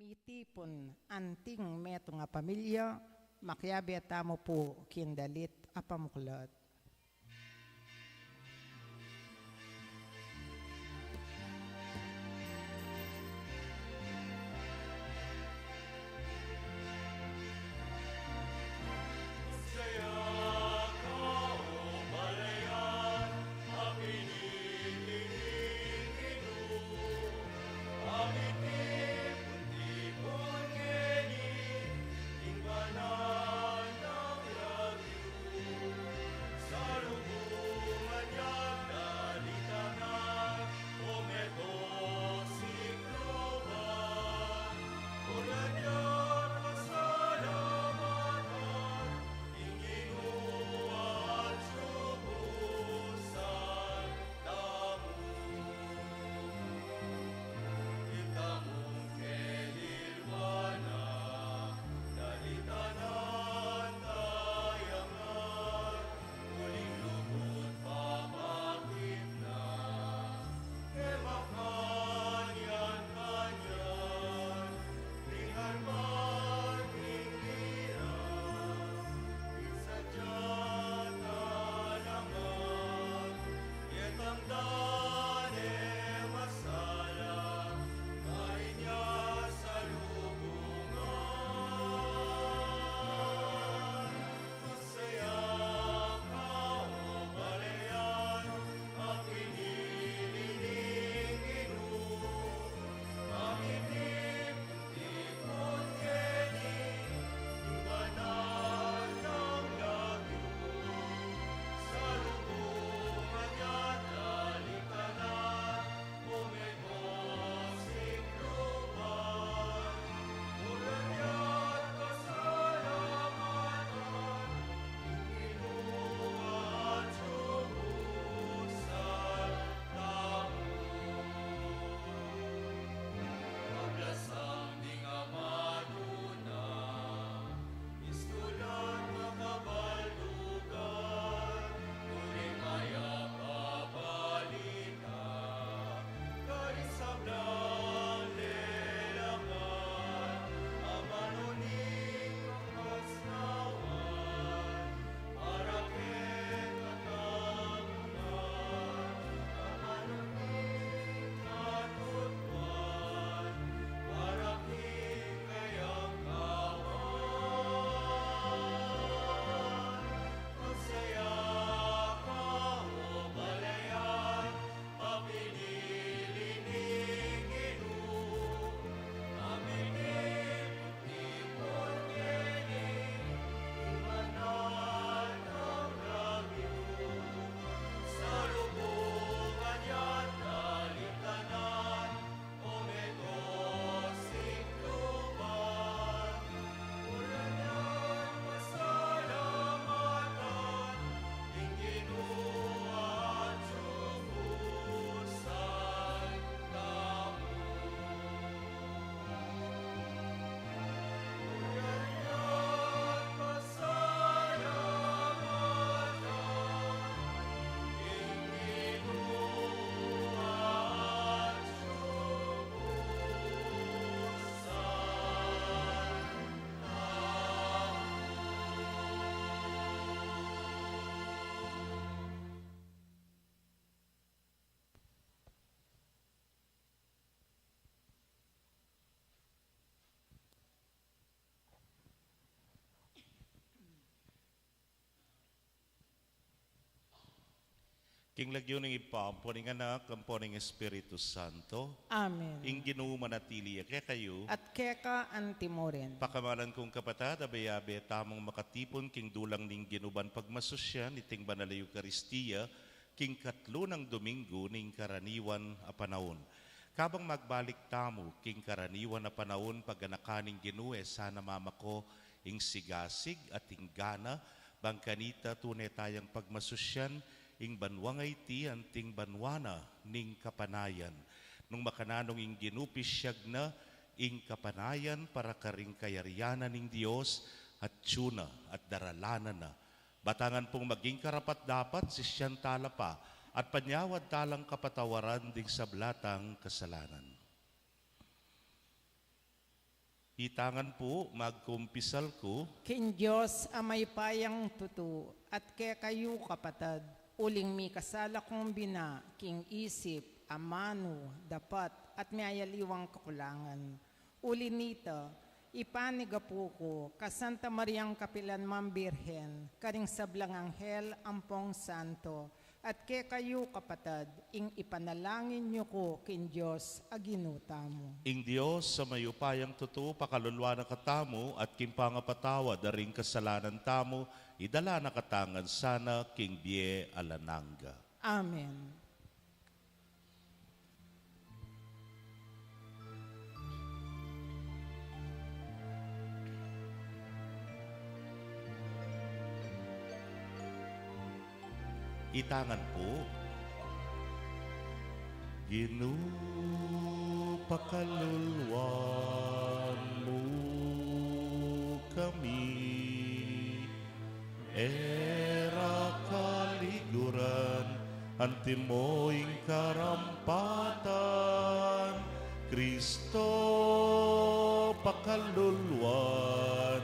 Mitipun anting metung a pamilya, makiabe tamu pu king dalit a pamuklat. King lagyu ning Ibpa, ampo ning Anak, ampo ning Espiritu Santo. Amen. Ing Ginu manatili ya kekayu. At keka antimurin. Pakamalan kung kapatad, abe-abe tamung makatipun king dulang ning Ginu ban pagmasusyan iting banal a Eukaristia, king katlu nang Domingo ning karaniwan a panaun. Kabang magbalik tamu king karaniwan a panaun, paganakan ning Ginu, e sana mamako ing sigasig at ing gana, bang kanita tune tayang pagmasusyan ing banua ngeni anting banua na ning kapanayan. Nung makananu ing Ginu, pisyag na ing kapanayan para karing kayarian na ning Dios, atyu na at daralanan na. Batangan pung maging karapat-dapat, sisian tala pa at panyawad talang kapatawaran ding sabla tang kasalanan. Itangan pu, magkumpisal ku. King Dios a mayupayang tutu, at kekayu kapatad, uling mikasala kung bina, king isip, amanu, dapat, at miyayaliwang kakulangan. Uli nita, ipanigapu ku ka Santa Mariang kapilan mang Birhen, karing sablang anghel ampong santo, at kekayu kapatad, ing ipanalangin yu ku king Dios a Ginu tamu. Ing Dios a mayupayang tutu pakaluluan na katamu, at king pangapatawad da ring kasalanan tamu, idala na katamu ngan sana king bie alang angga. Amen. Itangan pu. Ginu, pakaluluan mu kami, e ra kaliguran, antimo ing karampatan, Kristo, pakaluluan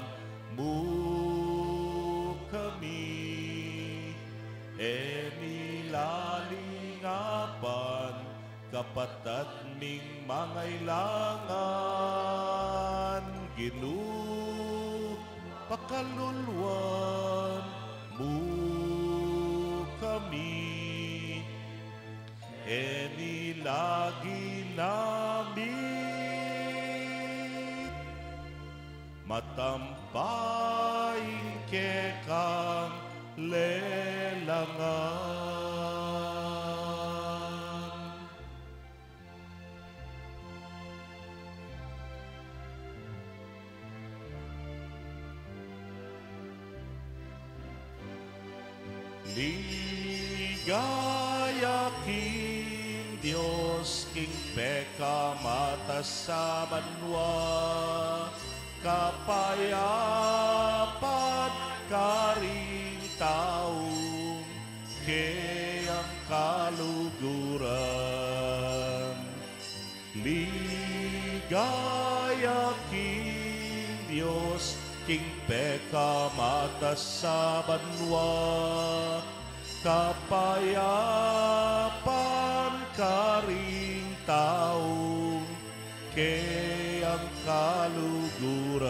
mu kami, e mi lalingapan, kapatad ming mangailangan, Ginu, pakaluluan mu kami, e mi lagi namit, matampay ing kekang lelangan. Ligaya king Dios, king pekamatas a banua, kapayapan karing taung keyang kaluguran. Ligaya king Dios, king pekamatas a banua, kapayapan karing taung keyang kaluguran.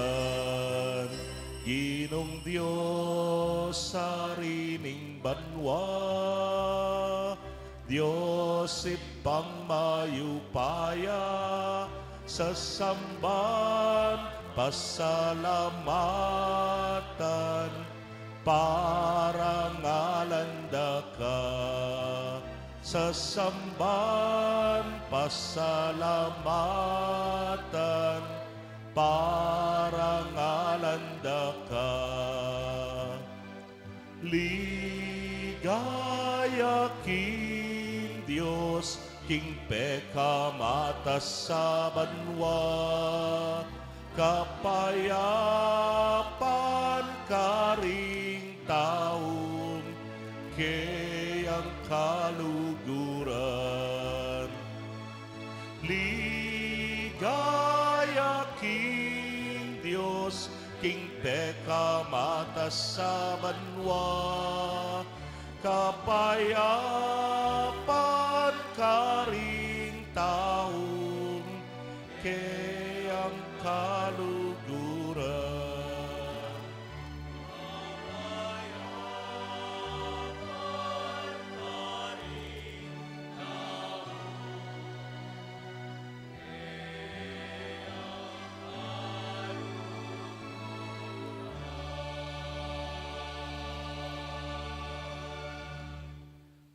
Ginung Dios, Ari ning banua, Dios Ibpang mayupaya, sasamban, pasalamatan, parangalan da ka. Sasamban, pasalamatan, parangalan da ka. Ligaya king Dios, king pekamatas a banua, kapayapan karing taung keyang kaluguran. Ligaya king Dios, king pekamatas a banua, kapayapan karing taung keyang kaluguran.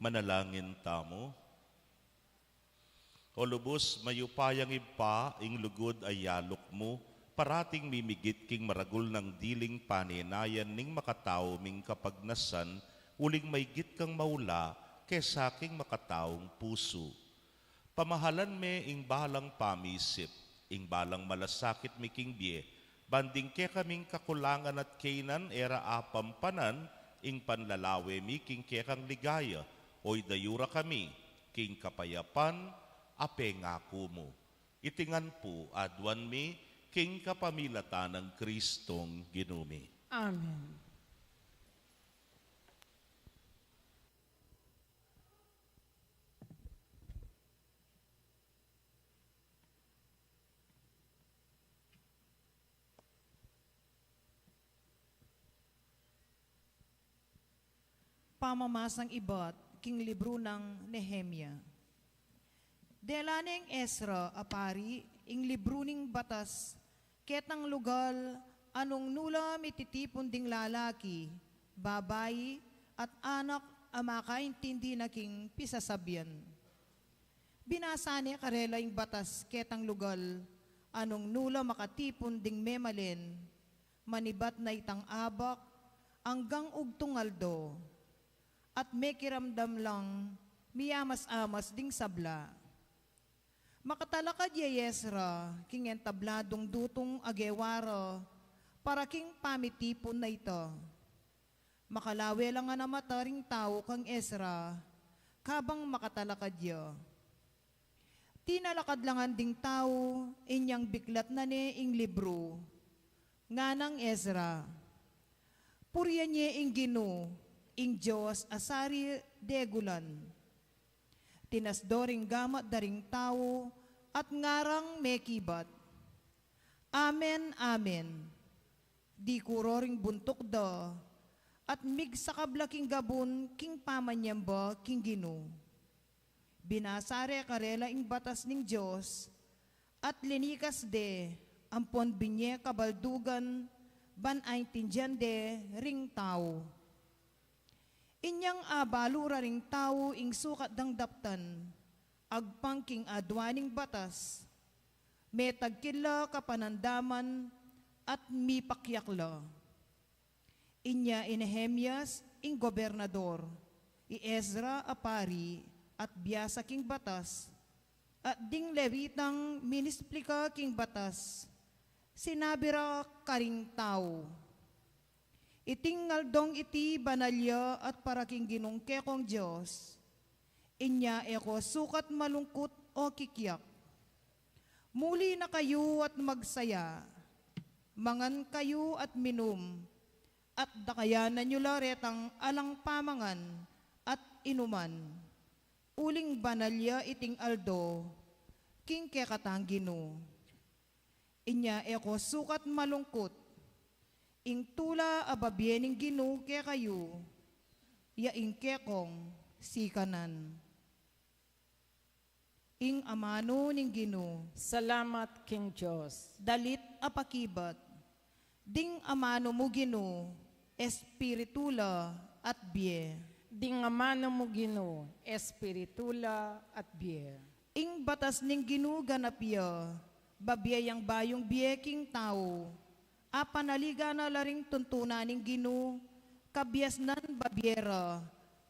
Manalangin tamu. O lubus mayupayang Ibpa, ing lugud a yaluk mu, parating mimigit king maragul nang diling paninayan ning makatau ming kapagnasan, uling maigit kang maula kesa king makataung pusu. Pamahalan me ing balang pamisip, ing balang malasakit mi king bie, ban ding kekaming kakulangan at kainan e ra apampanan, ing panlalawe mi king kekang ligaya, o idayu ra kami king kapayapan a pengaku mu. Iti ngan pu aduan mi king kapamilatan nang Kristong Ginu mi. Amen. Pamamasang ibat king libru nang Nehemia. Dela neng Ezra a pari ing libru ning batas ketang lugal a nung nu la mititipun ding lalaki, babai, at anak a makaintindi na king pisasabian. Binasa ne karela ing batas ketang lugal a nung nu la makatipun ding memalen, manibat na itang abak anggang ugtung aldo, at mekiramdam lang miyamas-amas ding sabla. Makatalakad ya i Ezra king entabladung dutung a gewa ra para king pamitipun a ita. Makalawe la ngan a mata ring tau kang Ezra kabang makatalakad ya. Tinalakad la ngan ding tau inyang biklat na ne ing libru. Nganang Ezra, purian ye ing Ginu, ing Dios a sari degulan. Tinasdo ring gamat da ring tau at ngarang mekibat, "Amen, amen." Dikuro ring buntuk da at migsakab la king gabun king pamanyamba king Ginu. Binasa re karela ing batas ning Dios at linikas de ampon binye kabaldugan ban aintindian de ring tau. Inyang abalu ra ring tau ing sukat dang daptan agpang king adua ning batas, metagkil la kapanandaman at mipakyak la. Inya i Nehemias ing gobernador, i Ezra a pari at biasa king batas, at ding Levitang minisplika king batas, sinabi ra karing tau, "Iting aldong iti banal ya at para king Ginung kekong Dios. Inya e ko sukat malungkut o kikyak. Muli na kayu at magsaya, mangan kayu at minum, at dakayanan yu la retang alang pamangan at inuman, uling banal ya iting aldo king kekatang Ginu." Inya e ko sukat malungkut. Ing tula a babie ning Ginu kekayu, ya ing kekong sikanan. Ing amanu ning Ginu. Salamat king Dios. Dalit a pakibat. Ding amanu mu Ginu, espiritu la at bie. Ding amanu mu Ginu, espiritu la at bie. Ing batas ning Ginu ganap ya, babie yang bayung bie king tau. Apanaligan na la ring tuntunan ning Ginu, kabiasnan babie ra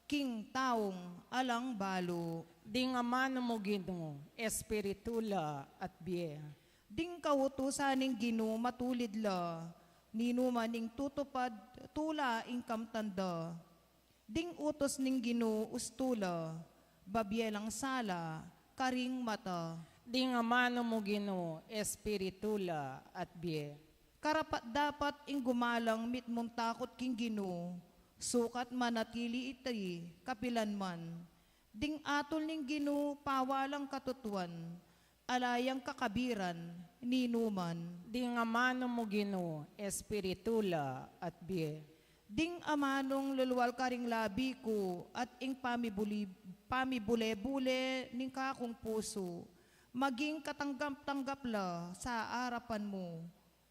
king taung alang balu. Ding amanu mu Ginu, espiritu la at bie. Ding kautusan ning Ginu matulid la, ninuman ing tutupad tula ing kamtan da. Ding utus ning Ginu ustu la, babie lang sala karing mata. Ding amanu mu Ginu, espiritu la at bie. Karapat-dapat ing gumalang mitmung takut king Ginu, sukat manatili iti kapilan man. Ding atul ning Ginu pawalang katutuan, ala yang kakabiran ninuman. Ding amanu mu Ginu, espiritu la at bie. Ding amanung lulual karing labi ku at ing pamibuli-, pamibule-bule ning kakung pusu, maging katanggap-tanggap la sa arapan mu,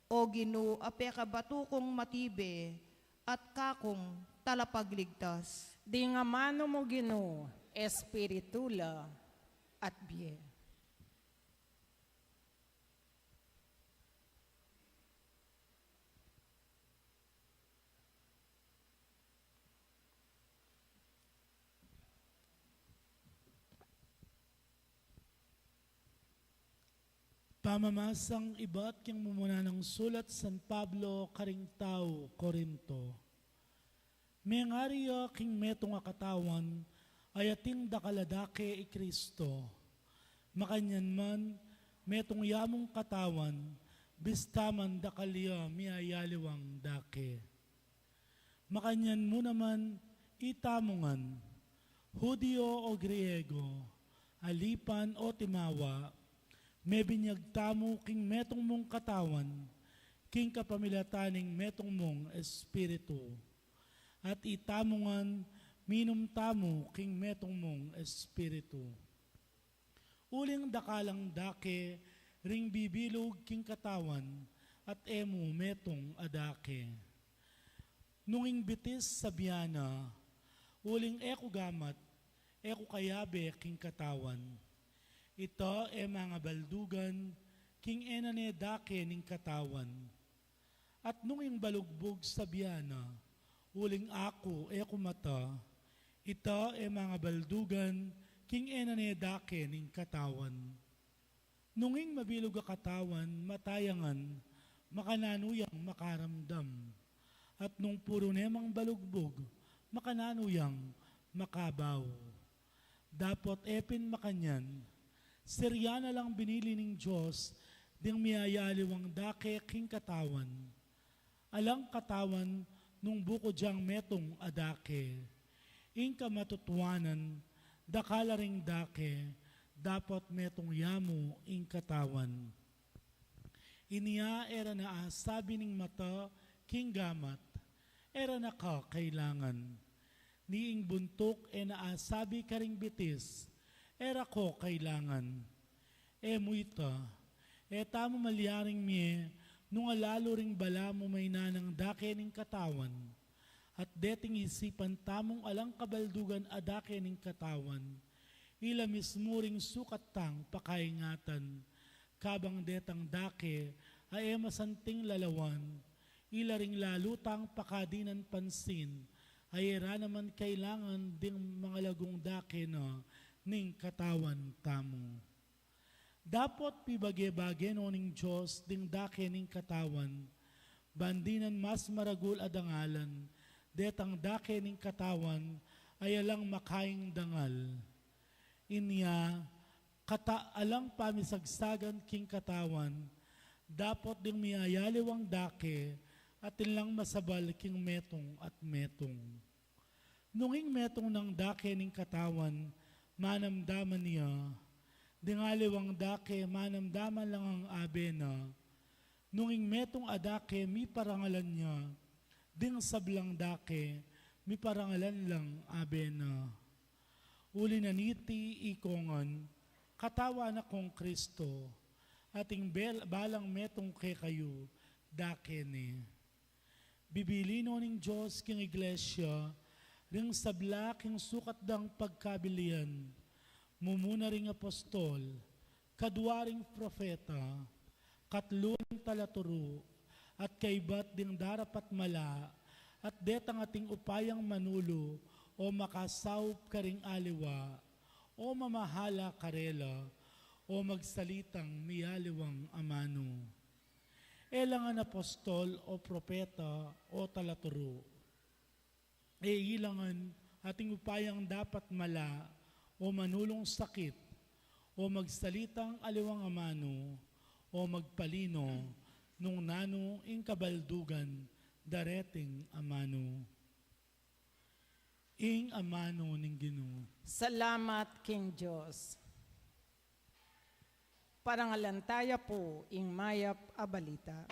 O Ginu, a pekabatu kung matibe at kakung talapagligtas. Ding amanu mu, Ginu, espiritu la at bie. Pamamasang ibat king mumuna nang sulat San Pablo karing tau Corinto. Mengari ya king metung a katawan, a atin dakal a dake i Kristo. Makanyan man, metung ya mung katawan, bista man dakal ya miyayaliwang dake. Makanyan mu naman, itamu ngan, Judio o Griego, alipan o timawa, mebinyag tamu king metung mung katawan, king kapamilatan ning metung mung espiritu. At itamu ngan, minum tamu king metung mung espiritu. Uling dakal lang dake ring bibilug king katawan, at e mu metung a dake. Nung ing bitis sabian na, "Uling e ku gamat, e ku kayabe king katawan." Ita e mangabaldugan king e na ne dake ning katawan. At nung ing balugbug sabian na, "Uling aku e ku mata," ita e mangabaldugan king e na ne dake ning katawan. Nung ing mabilug a katawan mata ya ngan, makananu yang makaramdam? At nung puru ne mang balugbug, makananu yang makabau? Dapot e pin makanyan, sirya na lang binili ning Dios ding miyayaliwang dake king katawan. Alang katawan nung bukud yang metung a dake. Ing kamatutuanan, dakal la ring dake, dapot metung ya mu ing katawan. Inya e ra na asabi ning mata king gamat, "E ra na ka kailangan." Ni ing buntuk e na asabi karing bitis, "E ra ko kailangan." E mu ita, e tamu malyaring mie nung alalu ring balamu maynanang dake ning katawan. At deting isipan tamung alang kabaldugan a dake ning katawan, ila mismu ring sukat tang pakaingatan, kabang detang dake a e masanting lalawan, ila ring lalu tang pakadinan pansin, a e ra naman kailangan ding mangalagung dake na ning katawan tamu. Dapot pibage-bage no ning Dios ding dake ning katawan, ban dinan mas maragul a dangalan detang dake ning katawan a alang makaing dangal. Inya, kata alang pamisagsagan king katawan, dapot ding miyayaliwang dake, atin lang masabal king metung at metung. Nung ing metung nang dake ning katawan, manamdaman ya, ding aliwang dake, manamdaman lang ang abe na. Nung ing metung a dake, miparangalan ya, ding sablang dake, miparangalan lang abe na. Uli na niti, ikong ngan, katawan na kong Kristo, at ing bel-, balang metung kekayu, dake ne. Bibili no ning Dios king iglesia ring sabla king sukat dang pagkabilian, mumuna ring apostol, kadua ring propeta, katlu ring talaturu, at kaibat ding darapatmala, at detang ating upayang manulu o makasaup karing aliwa, o mamahala karela, o magsalitang mialiwang amanu. E la ngan apostol o propeta o talaturu. E ila ngan ating upayang dapatmala o manulung sakit o magsalitang aliwang amanu o magpalino nung nanu ing kabaldugan dareting amanu. Ing amanu ning Ginu. Salamat king Dios. Parangalan taya pu ing mayap a balita.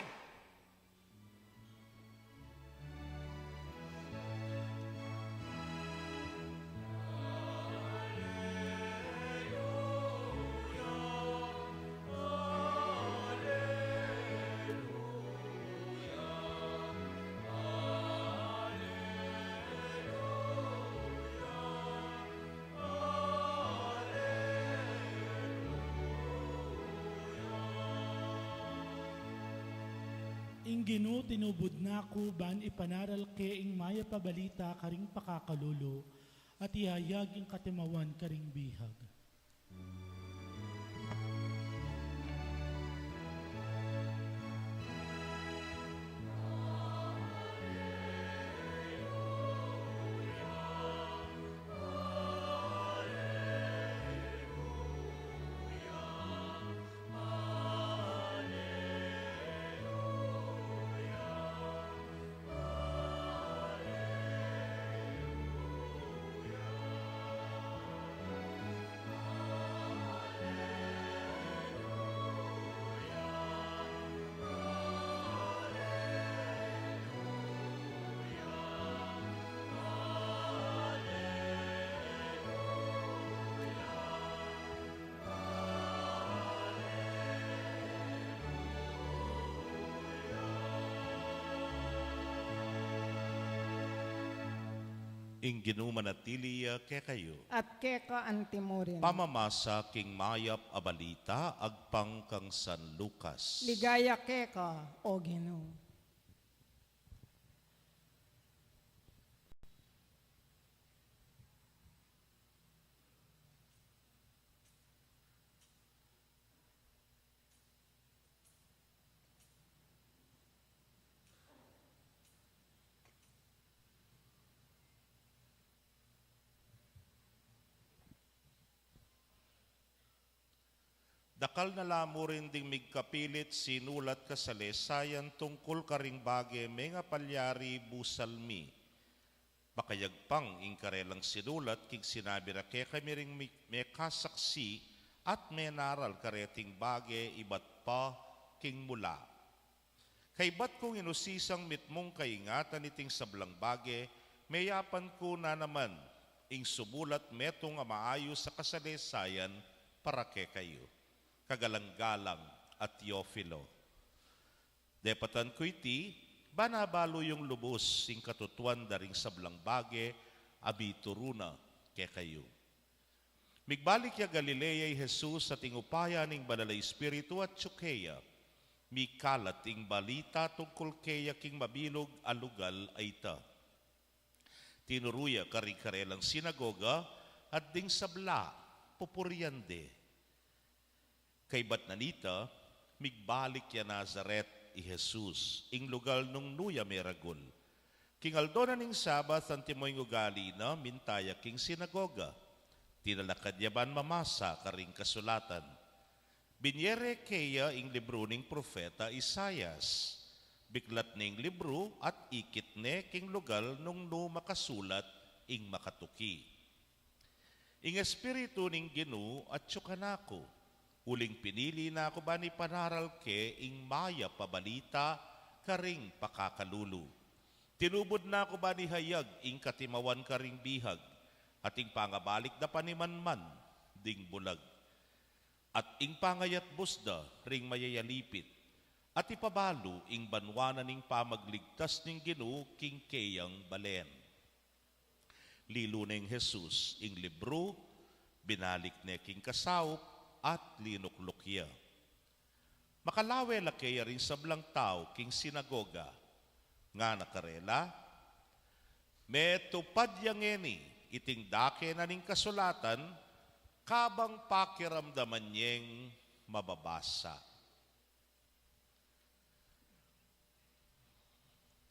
Ing Ginu tinubud na ku ban ipanaral ke ing mayap a balita karing pakakalulu, at ihayag ing katimawan karing bihag. Ing Ginu manatili ya kekayu. At keka antimurin. Pamamasa king mayap a balita agpang kang San Lucas. Ligaya keka, O Ginu. Dakal na la mu rin ding migkapilit sinulat kasalesayan tungkul karing bage mengapalyari busal mi. Makayagpang ing karelang sinulat king sinabi ra kekami ring mi-, mekasaksi at menaral kareting bage ibat pa king mula. Kaybat kung inusisang mitmung kaingatan iting sablang bage, meyapan ku na naman ing sumulat metung a maayus a kasalesayan para kekayu, kagalang-galang a Teofilo. Depatan ku iti, ban abalu yung lubus ing katutuan da ring sablang bage a bituru na kekayu. Migbalik ya Galilea i Jesus at ing upaya ning Banal a Espiritu atyu keya. Mikalat ing balita tungkul keya king mabilug a lugal a ita. Tinuru ya karing karelang sinagoga at ding sabla, pupurian de. Kaybat na nita, migbalik ya Nazaret i Jesus, ing lugal nung nu ya meragul. King aldo na ning Sabat, antimo ing ugali na, minta ya king sinagoga. Tinalakad ya ban mamasa karing kasulatan. Binie re keya ing libru ning propeta Isaias. Biklat ne ing libru at ikit ne king lugal nung nu makasulat ing makatuki. Ing Espiritu ning Ginu atyu kanaku, uling pinili na ku ban ipanaral ke ing mayap a balita karing pakakalulu. Tinubud na ku ban ihayag ing katimawan karing bihag, at ing pangabalik da panimanman ding bulag, at ing pangayatbus da ring mayayalipit, at ipabalu ing banua na ning pamagligtas ning Ginu king keyang balen. Lilu neng Jesus ing libru, binalik ne king kasaup, at linukluk ya. Makalawe la keya ring sablang tau king sinagoga, ngana karela, "Metupad ya ngeni iting dake na ning kasulatan, kabang pakiramdaman yeng mababasa."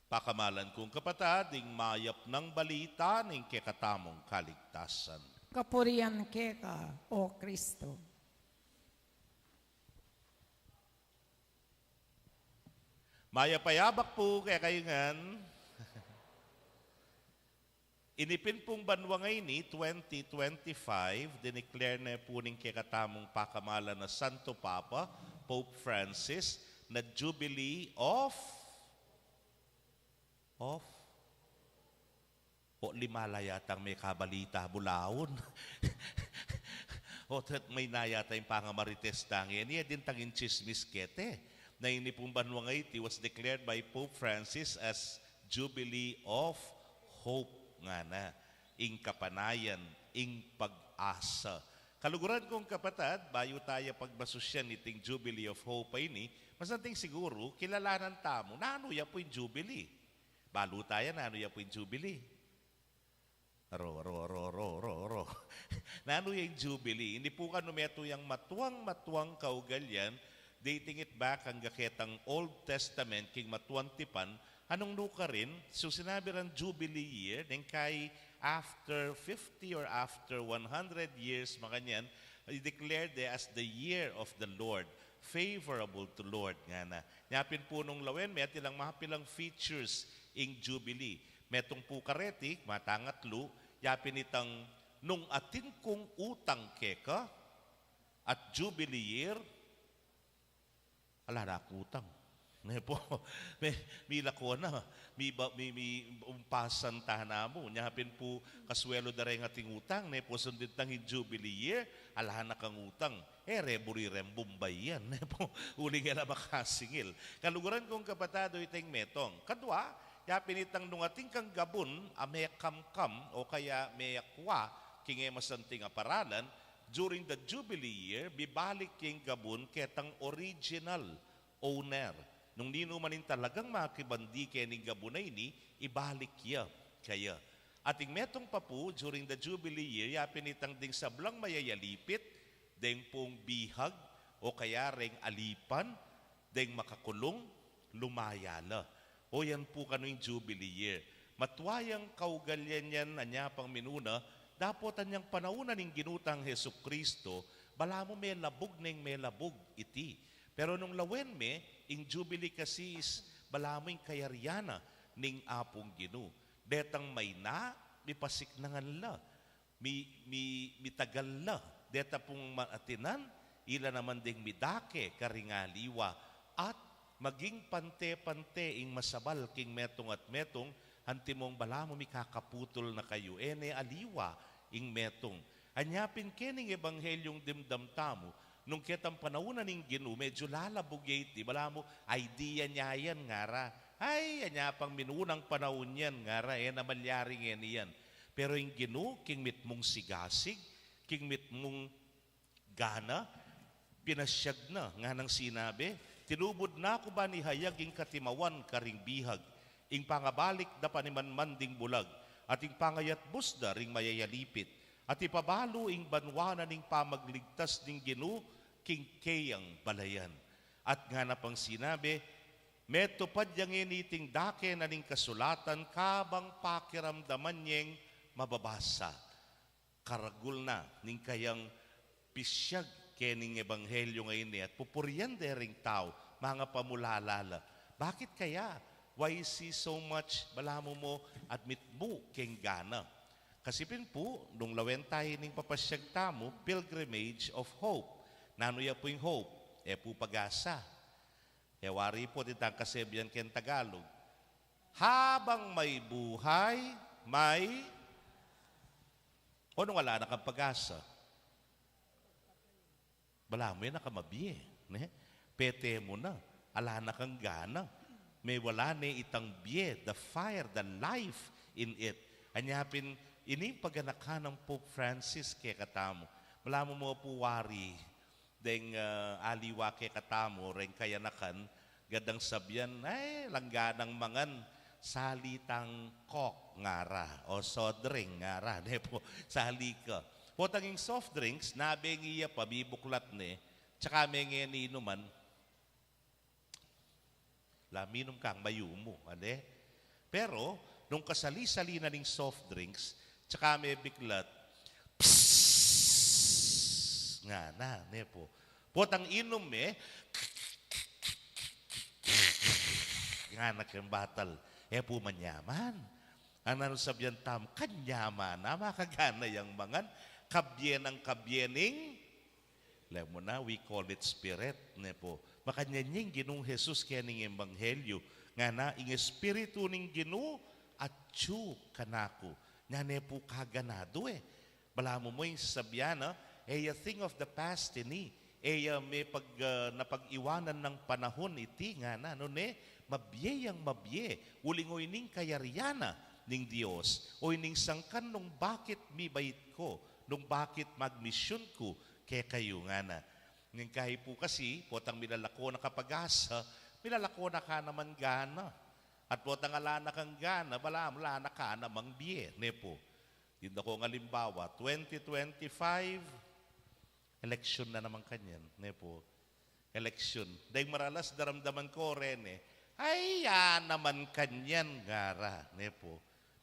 Pakamalan kung kapatad, ing mayap nang balita ning kekatamung kaligtasan. Kapurian keka, O Kristo. Mayap a yabak pu kekayu ngan. Ini pin pung banua ngeni, twenty twenty-five, dineclare ne pu ning kekatamung pakamalan a Santo Papa, Pope Francis, na Jubilee of, of, o, lima la yatang mekabalita bulaun. O, tat may na yata ing pangamarites tang yan. Iya din tangin tsismis kete. Na ini pung banua ngeni, it was declared by Pope Francis as Jubilee of Hope, ngana, ing kapanayan, ing pag-asa. Kaluguran kung kapatad, bayu taya pagmasusyan iting Jubilee of Hope a ini, Masanting siguru, kilalanan tamu, nanu ya pu ing Jubilee? Balu ta ya, nanu ya pu ing Jubilee? Aro, aro, aro, aro, aro, aro. Nanu ya ing Jubilee? Ini pu kanu metung yang matuang-matuang kaugalian, dating it back angga ketang Old Testament, king matuang tipan, anung nukarin, so sinabi rang Jubilee year, deng kai after fifty or after one hundred years, makanyan, i-declare de as the year of the Lord, favorable to Lord, ngana. Nya pin pu nung lawen me, atin lang mapilang features ing Jubilee. Metung pu kareti, matangatlu, ya pin itang nung atin kung utang keka, at Jubilee year, ala na kang utang. Ne pu, mi, milako na, mi, ba, mi, mi, umpasan ta na mu. Nya pin pu, kasuelu da reng ating utang, ne pu, sundin tang ing Jubilee year, ala na kang utang. E re buri reng Bombay yan, ne pu, uling e la makasingil. Kaluguran kung kapatad, o iteng metung. Kadua, ya pin itang nung atin kang gabun, a mekamkam, o kaya meyakwa, king e masanting a paralan, during the Jubilee year, bibalik king gabun ketang original owner. Nung ninu man ing talagang makibandi kening gabun a ini, ibalik ya kaya. Ating metung pa pu, during the Jubilee year, ya pin itang ding sablang mayayalipit, deng pung bihag, o kaya reng alipan, deng makakulung, lumaya la. O yan pu kanu ing Jubilee year. Matua yang kaugalian yan, anya pang minuna, dapot anyang panaun na ning Ginu tang Jesucristo, balamu melabug neng melabug iti. Pero nung lawen me, ing Jubilee kasi is balamu ing kayarian na ning Apung Ginu. Detang maina, mipasiknangan la. Mi, mi, mitagal la. Deta pung maatinan, ila naman ding midake karing aliwa, at maging pante-pante ing masabal king metung at metung, antimong balamu mikakaputul na kayu, e ne aliwa ing metung. Anya pin kening ebanghelyung dimdam tamu, nung ketang panaun na ning Ginu, medyu lalabug ya iti, balamu, idea ne yan, ngara. Ay, anya pang minunang panaun yan, ngara, e na malyari ngeni yan. Pero ing Ginu, king mitmung sigasig, king mitmung gana, pinasyag na, nganang sinabi, tinubud na ku ban ihayag ing katimawan karing bihag, ing pangabalik da panimanman ding bulag, at ing pangayatbus da ring mayayalipit, at ipabalu ing banua na ning pamagligtas ning Ginu king keyang balayan. At ngana pang sinabi, metupad ya ngeni iting dake na ning kasulatan kabang pakiramdaman yeng mababasa. Karagul na ning kayang pisyag kening ebanghelyo ngeni at pupurian de ring tau, mangapamulala la. Bakit kaya? Why is he so much, balamu mo, admit mu keng gana? Kasi pin pu, nung lawen tayu ning papasyag tamu, pilgrimage of hope. Nanu ya pu ing hope? E pu pag-asa. E wari pu, itang kasebian keng Tagalog. Habang may buhay, may, o nung ala na kang pag-asa, balamu e na ka mabie, ne? Pete mu na, ala na kang gana. Mewala ne itang bie, the fire, the life in it. Anya pin, ini ing paganaka nang Pope Francis kekatamu. Balamu mo pu wari, deng, ah, aliwa kekatamu, reng kayanakan, gadang sabian, ay, alang ganang mangan, sali tang Coke, ngara, o soft drink, ngara, ne pu, sali ka. Potang ing soft drinks, nabengi ya pa, bibuklat ne, tsaka me ngeni inuman, la minum kang mayumu, ane? Pero, nung kasali-sali na ning soft drinks, tsaka me biklat, psss, ngana, ne pu. Potang inum me, ngana keng batal, e pu manyaman. Nanu sabian tamu, kanyaman na, makagana yang mangan, kabie nang kabie ning Lemu na, we call it spirit, ne pu. Makanyan ya ing Ginung Jesus keni king ebanghelyo, ngana, ing Espiritu ning Ginu atyu kanaku. Nya ne pu kaganadu e. Balamu mo ing sasabian na, e ya thing of the past ini, e ya mepag-, ah, napag-iwanan nang panahun iti, ngana, nune, mabie yang mabie, uling oyni ing kayarian na ning Dios, oyni ing sangkan nung bakit mibait ku, nung bakit magmisyun ku kekayu, ngana. Ngeni pu kasi, potang milalako na ka pag-asa, milalako na ka naman gana. At potang ala na kang gana, balamu ala na ka namang bie, ne pu. Ding dakong alimbawa, twenty twenty-five, eleksyon na naman kanyan, ne pu. Eleksyon. Deng maralas daramdaman ko reni, ay, ya naman kanyan, ngara, ne pu.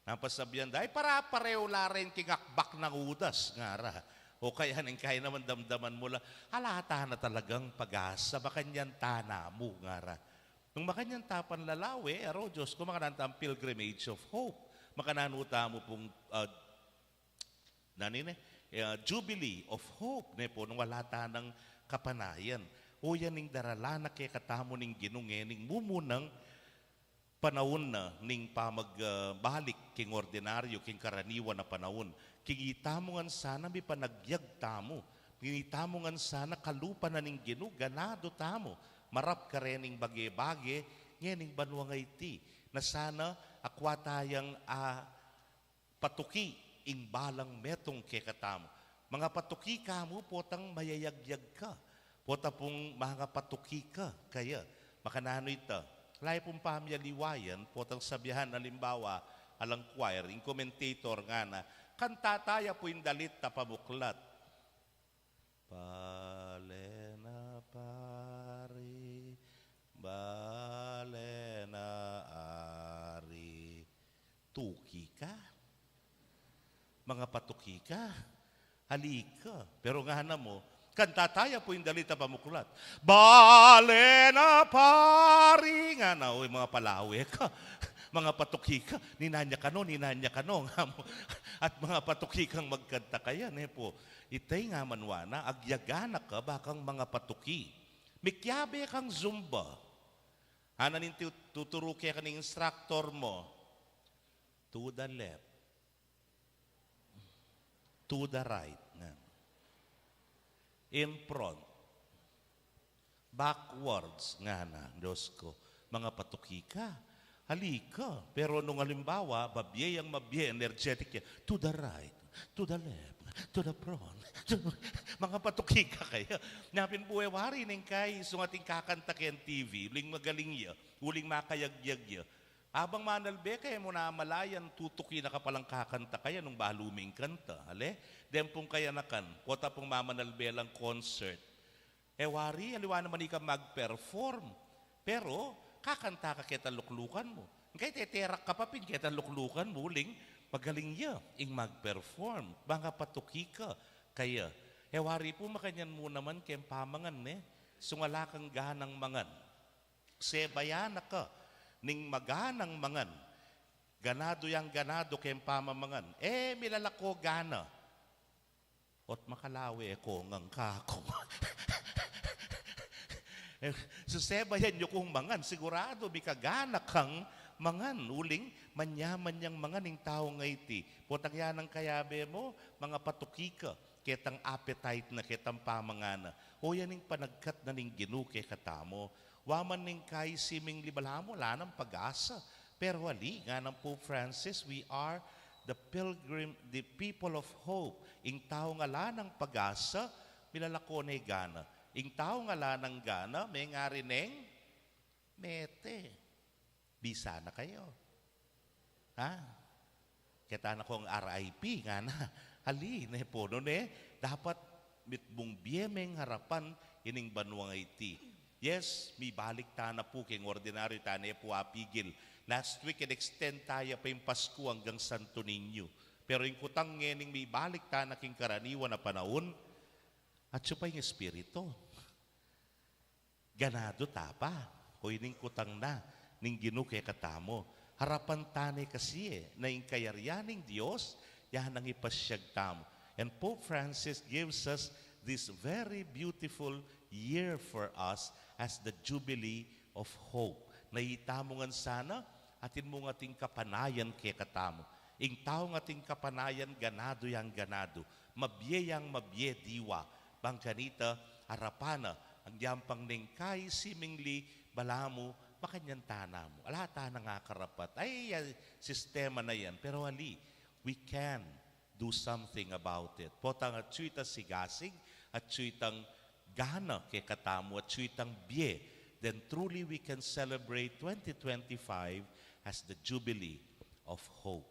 Nung pasabian da, ay, pare-pareho la rin king akbak nang Judas, ngara. O kaya neng kaya naman damdaman mu la, ala tana talagang pag-asa, makanyan tana mu, ngara. Nung makanyan ta panlalawe, aro, Dios ku, makananu tang pilgrimage of hope. Makananu tamu pung, ah, nanu ne, ah, Jubilee of Hope, ne pu, nung ala tanang kapanayan. O yan ing darala na kekatamu ning Ginu ngening mumunang panaun na ning pamagbalik king ordinaryo, king karaniwan a panaun. King itamu ngan sana mipanagyag tamu. King itamu ngan sana kalupa na ning Ginu, ganadu tamu. Marap karening bage-bage, ngening banua ngeni, na sana akwa tayang, ah, patuki ing balang metung kekatamu. Mangapatuki ka mu, potang mayayagyag ka. Pota pung mangapatuki ka, kaya. Makananu ita? Lalu pung pamialiwayan, potang sabian, alimbawa, alang choir, ing commentator ngana, kanta taya pu ing dalit a pamuklat. Bale na pari, bale na ari. Tuki ka. Mangapatuki ka. Ali ka. Pero ngana mu, kanta taya pu ing dalit a pamuklat. Bale na pari. Ngana, uy, mangapalawe ka. Mangapatuki ka. Ninanya kanu, ninanya kanu, nga mu. At mangapatuki kang magkanta kaya, ne pu. Ita ing amanwa na, agyagan na ka, bakang mangapatuki. Mikiabe kang Zumba. Ana ning tu-, tuturu keka ning instructor mu? To the left. To the right. Ngan. In front. Backwards, ngana, Dios ku. Mangapatuki ka. Ali ka. Pero nung alimbawa, mabie yang mabie, energetic ya. To the right, to the left, to the front. Mangapatuki ka kaya. Napin pu e wari neng kai, isu ating kakanta keng T V, uling magaling ya, uling makayagyag ya. Abang manalbe ka, e mu namalayan, tutuki na ka palang kakanta kaya nung balu ming kanta. Ale? Deng pung kayanakan, pota pung mamanalbe lang concert. E wari, aliwa naman ikang mag-perform. Pero, kakanta ka ketang luklukan mu. Ngeni teterak ka pa pin ketang luklukan mu, uling magaling ya ing mag-perform. Mangapatuki ka kaya. E wari pu makanyan mu naman keng pamangan, ne? Sung ala kang ganang mangan. Sebayan na ka ning maganang mangan. Ganadu yang ganadu keng pamamangan. E, milalako gana. Ot makalawe ko ngan kaku. E, susebayan yu kung mangan, siguradu mikagana kang mangan. Uling manyaman yang mangan ing tau ngeni. Potang yan ang kayabe mu, mangapatuki ka ketang appetite na, ketang pamangan na. O yan ing panagkat na ning Ginu kekatamu. Wa man ning kai simingli balamu, ala nang pag-asa. Pero ali, ngana nang Pope Francis, we are the pilgrim, the people of hope. Ing taung ala nang pag-asa, milalako ne gana. Ing taung ala nang gana, mengari neng mete. Bisa na kayu. Ha? Keta na kung R I P, ngana. Ali, ne pu, nune, dapat mitmung bie meng harapan ining banua ngeni. Yes, mibalik tana pu king ordinaryu, tane pu apigil. Last week, in-extend taya pa ing Pasku anggang Santo Niño. Pero ing kutang ngening mibalik tana king karaniwan a panaun, atyu pa ing Espiritu. Ganadu ta pa, o ining kutang na ning Ginu kekatamu. Harapan tane kasi e, na ing kayarian ning Dios, yan ang ipasiag tamu. And Pope Francis gives us this very beautiful year for us as the Jubilee of Hope. Na itamu ngan sana, atin mung atin kapanayan kekatamu. Ing taung atin kapanayan, ganadu yang ganadu. Mabie yang mabie diwa. Bang kanita, arapan na, ang yampang neng kai simingli balamu, makanyan tana mu. Ala tana nga karapat. Ay, ya, sistema na yan. Pero ali, we can do something about it. Potang atyu itang sigasig, atyu itang gana kekatamu at atyu itang bie, then truly we can celebrate twenty twenty-five as the Jubilee of Hope.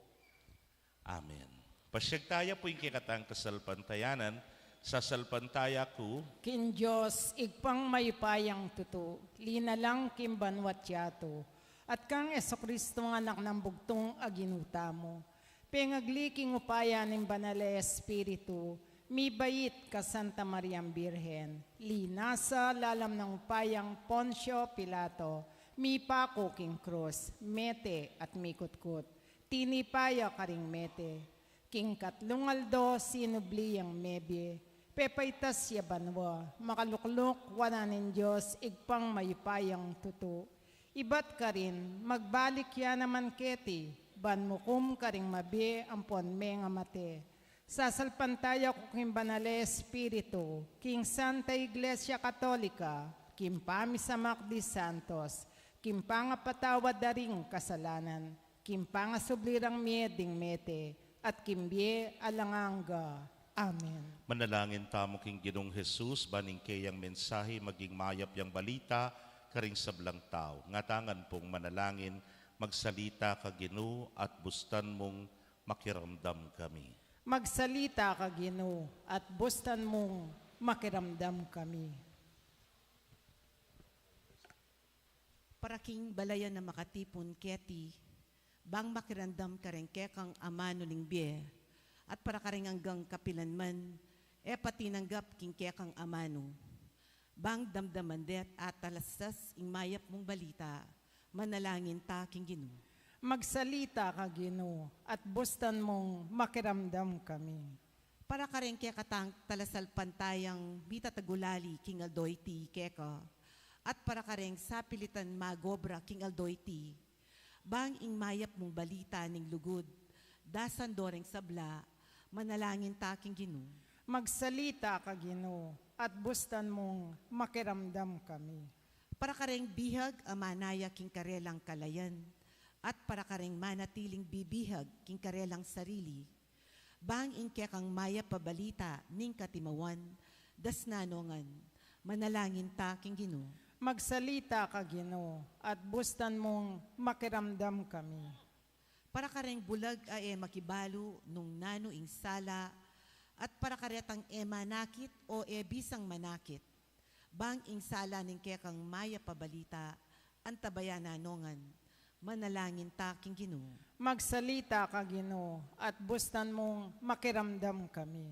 Amen. Pasiag taya pu ing kekatang kasalpantayanan, sasalpantaya ku king Dios, Ibpang mayupayang tutu, linalang king banua't yatu, at kang Jesucristo, Anak nang bugtung a Ginu tamu, pengagli king upaya ning Banal a Espiritu, mibait kang Santa Mariang Birhen, linasa lalam ning upayang Poncio Pilato, mipaku king krus, mete at mikutkut. Tinipa ya karing mete. King katlung aldo sinubli yang mebie. Pepaitas ya banua, makalukluk wanan ning Dios, Ibpang mayupayang tutu. Ibat karin, magbalik ya naman keti, ban mukum karing mabie ampon mengamate. Sasalpantaya ku king Banal a Espiritu, king Santa Iglesia Katolika, king pamisamak di santos, king pangapatawad da ring kasalanan, king pangasubli rang mie ding mete, at king bie alang angga. Amen. Manalangin tamu king Ginung Jesus, ban ing keyang mensahe maging mayap yang balita karing sablang tau. Ngatangan pung manalangin, magsalita ka, Ginu, at bustan mung makiramdam kami. Magsalita ka, Ginu, at bustan mung makiramdam kami. Para king balayan a makatipun keti, bang makiramdam kareng kekang amanu ning bie, at para kareng anggang kapilan man, e pa tinanggap king kekang amanu. Bang damdaman de't atalastas ing mayap mung balita, manalangin ta king Ginu. Magsalita ka, Ginu, at bustan mung makiramdam kami. Para kareng kekatang talasalpantayang mitatagulali king aldo iti keka, at para kareng sapilitan mag-obra king aldo iti, bang ing mayap mung balita ning lugud, dasan do reng sabla, manalangin ta king Ginu. Magsalita ka, Ginu, at bustan mung makiramdam kami. Para kareng bihag a manaya king karelang kalayan, at para kareng manatiling bibihag king karelang sarili, bang ing kekang mayap a balita ning katimawan, dasnan no ngan, manalangin ta king Ginu. Magsalita ka, Ginu, at bustan mung makiramdam kami. Para kareng bulag a e makibalu nung nanu ing sala, at para karetang e manakit o e bisang manakit, bang ing sala ning kekang mayap a balita, antabayanan no ngan, manalangin ta king Ginu. Magsalita ka, Ginu, at bustan mung makiramdam kami.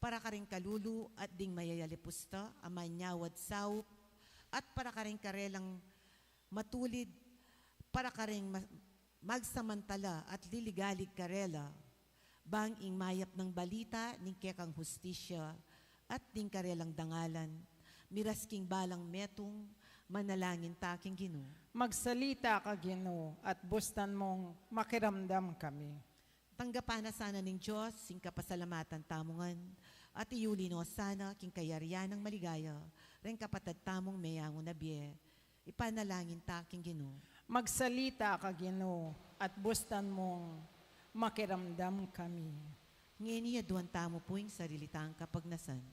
Para karing kalulu at ding mayayalipusta a manyawad saup, at para karing karelang matulid, para karing ma-, magsamantala at liligalig karela, bang ing mayap nang balita ning kekang hustisya at ning karelang dangalan, miras king balang metung, manalangin ta king Ginu. Magsalita ka, Ginu, at bustan mung makiramdam kami. Tanggapan na sana ning Dios ing kapasalamatan tamu ngan, at iyuli no sana king kayarian nang maligaya reng kapatad tamung meyangu na bie. Ipanalangin ta king Ginu. Magsalita ka, Ginu, at bustan mung makiramdam kami. Ngeni aduan tamu pu ing sarili tang kapagnasan.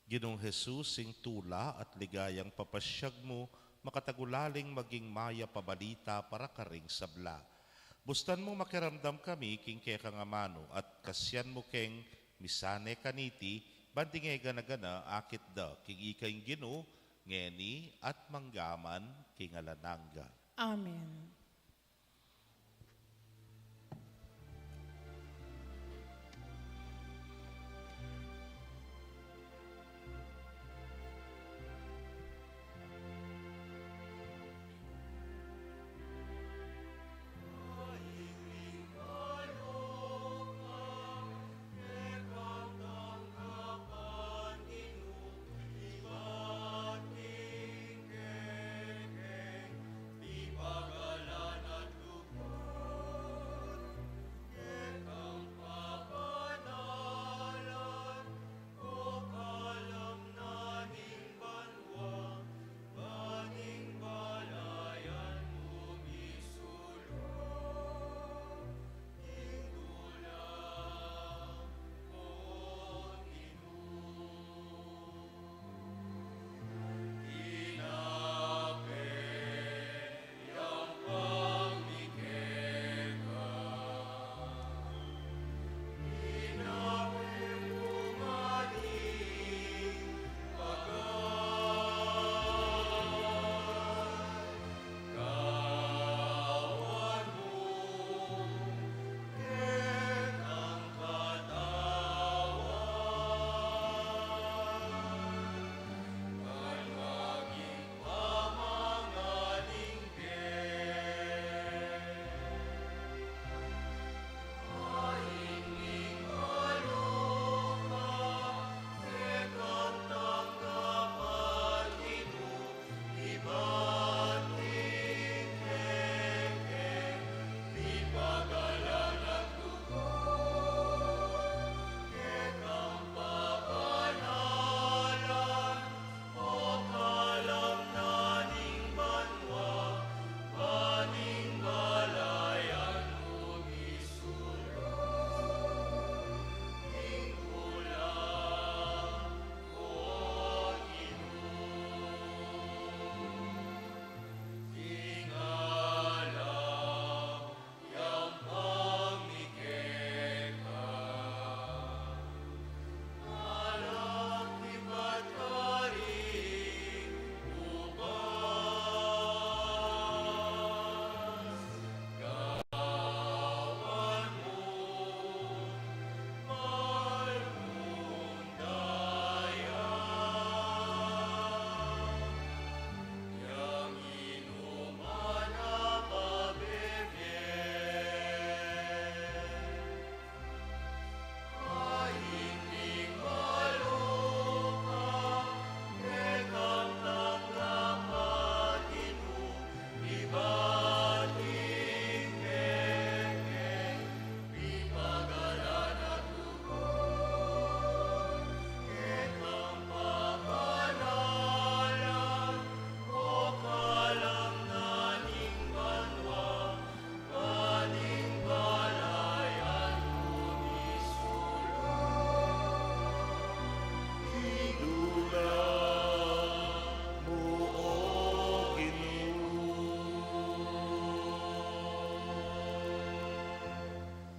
Ginung Jesus, ing tula at ligayang papasyag mu, makatagulaling maging mayap a balita para karing sabla. Bustan mu makiramdam kami king kekang amanu at kasian mu keng misane kaniti, ban ding e gana-gana akit da king ika ing Ginu, ngeni at manggaman king alang angga. Amen.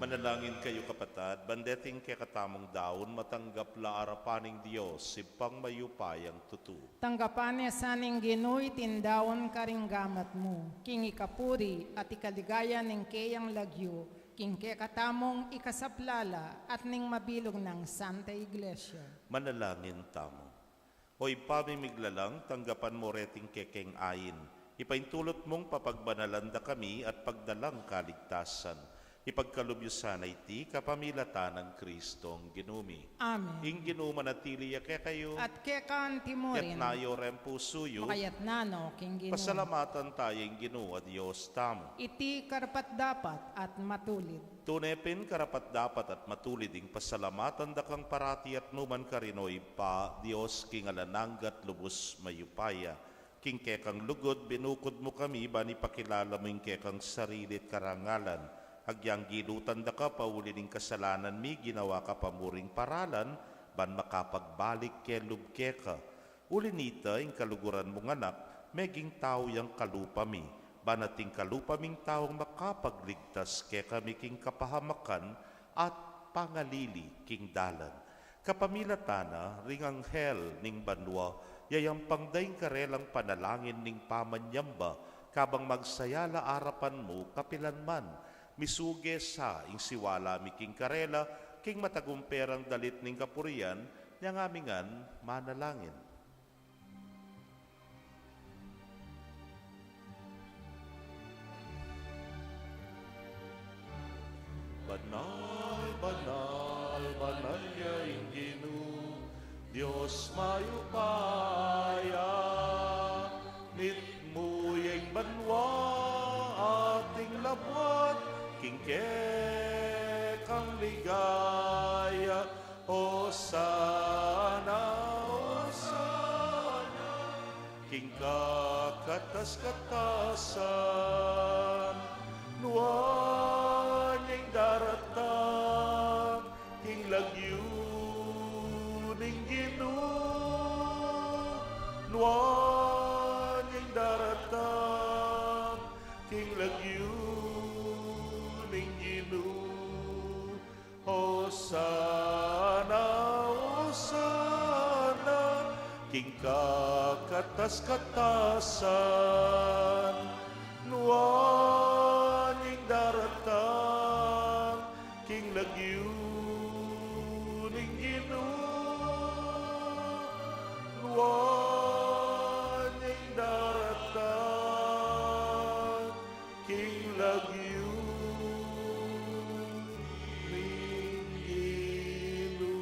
Manalangin kayu, kapatad, ban deting kekatamung daun matanggap la arapan ning Dios, Ibpang mayupayang tutu. Tanggapan ne sa ning Ginu iting daun karing gamat mu, king ikapuri at ikaligaya ning keyang lagyu, king kekatamung ikasaplala at ning mabilug nang Santa Iglesia. Manalangin tamu. O Ibpa ming miglalang, tanggapan mu reting kekeng ain. Ipaintulut mung papagbanalan da kami at pagdalang kaligtasan. Ipagkalub yu sana iti kapamilatan nang Kristong Ginu mi. Amen. Ing Ginu manatili ya kekayu. At keka anti mu rin. Itas yu reng pusu yu. Makaitas no king Ginu. Pasalamatan taya ing Ginu a Dios tamu. Iti karapat-dapat at matulid. Tune pin karapat-dapat at matulid ing pasalamatan da kang parati at nukarin man, O Ibpa, Dios king alang angga at lubus mayupaya. King kekang lugud binukud mu kami ban ipakilala mu ing kekang sarili at karangalan. Agyang gilutan da ka pauli ning kasalanan mi, ginawa ka pa mu ring paralan ban makapagbalik kelub keka. Uli na nita, ing kaluguran mung Anak, meging tau yang kalupa mi, ban ating kalupa ming taung makapagligtas kekami king kapahamakan at pangalili king dalan. Kapamilatan na ring anghel ning banua, yayampang da ing karelang panalangin ning pamanyamba, kabang magsaya la arapan mu kapilan man. Misuge sa ing siwala mi king karela, king matagumpe rang dalit ning kapurian, nyang ami ngan manalangin. Banal, banal, banal ya ing Ginu, Dios mayupaya. Mitmu ya ing banua at ing labuad king kekang ligaya. Hosana, Hosana king kakatas-katasan. Nuan ya ing daratang king lagyu ning Ginu. Nuan ya ing daratang king lagyu ning Ginu. Hosana, Hosana king kakatas-katasan. Nuan ya ing daratang king lagyu ning Ginu. Nuan ya ing daratang king lagyu ning Ginu.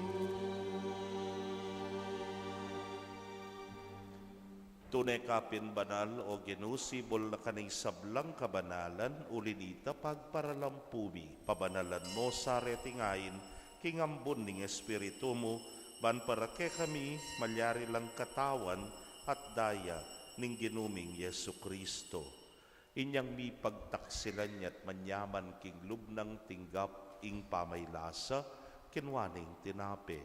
Tune ka pin banal, O Ginu, sibul na ka ning sablang kabanalan, uli na nita pagparalampu mi, pabanalan mu sa reting ain king ambun ning Espiritu mu, ban para kekami malyari lang katawan at daya ning Ginu ming Jesucristo. Inyang mipagtaksilan ya at manyaman king lub nang tinggap ing pamaylasa, kinua ne ing tinape,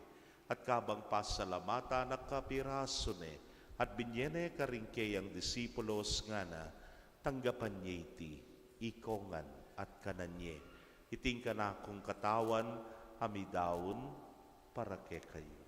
at kabang pasalamatan na ka, pirasu ne, at binye ne karing keyang disipulos, ngana: Tanggapan ye iti, ikong ngan, at kanan ye. Iti ing kanakung katawan a midaun para kekayu.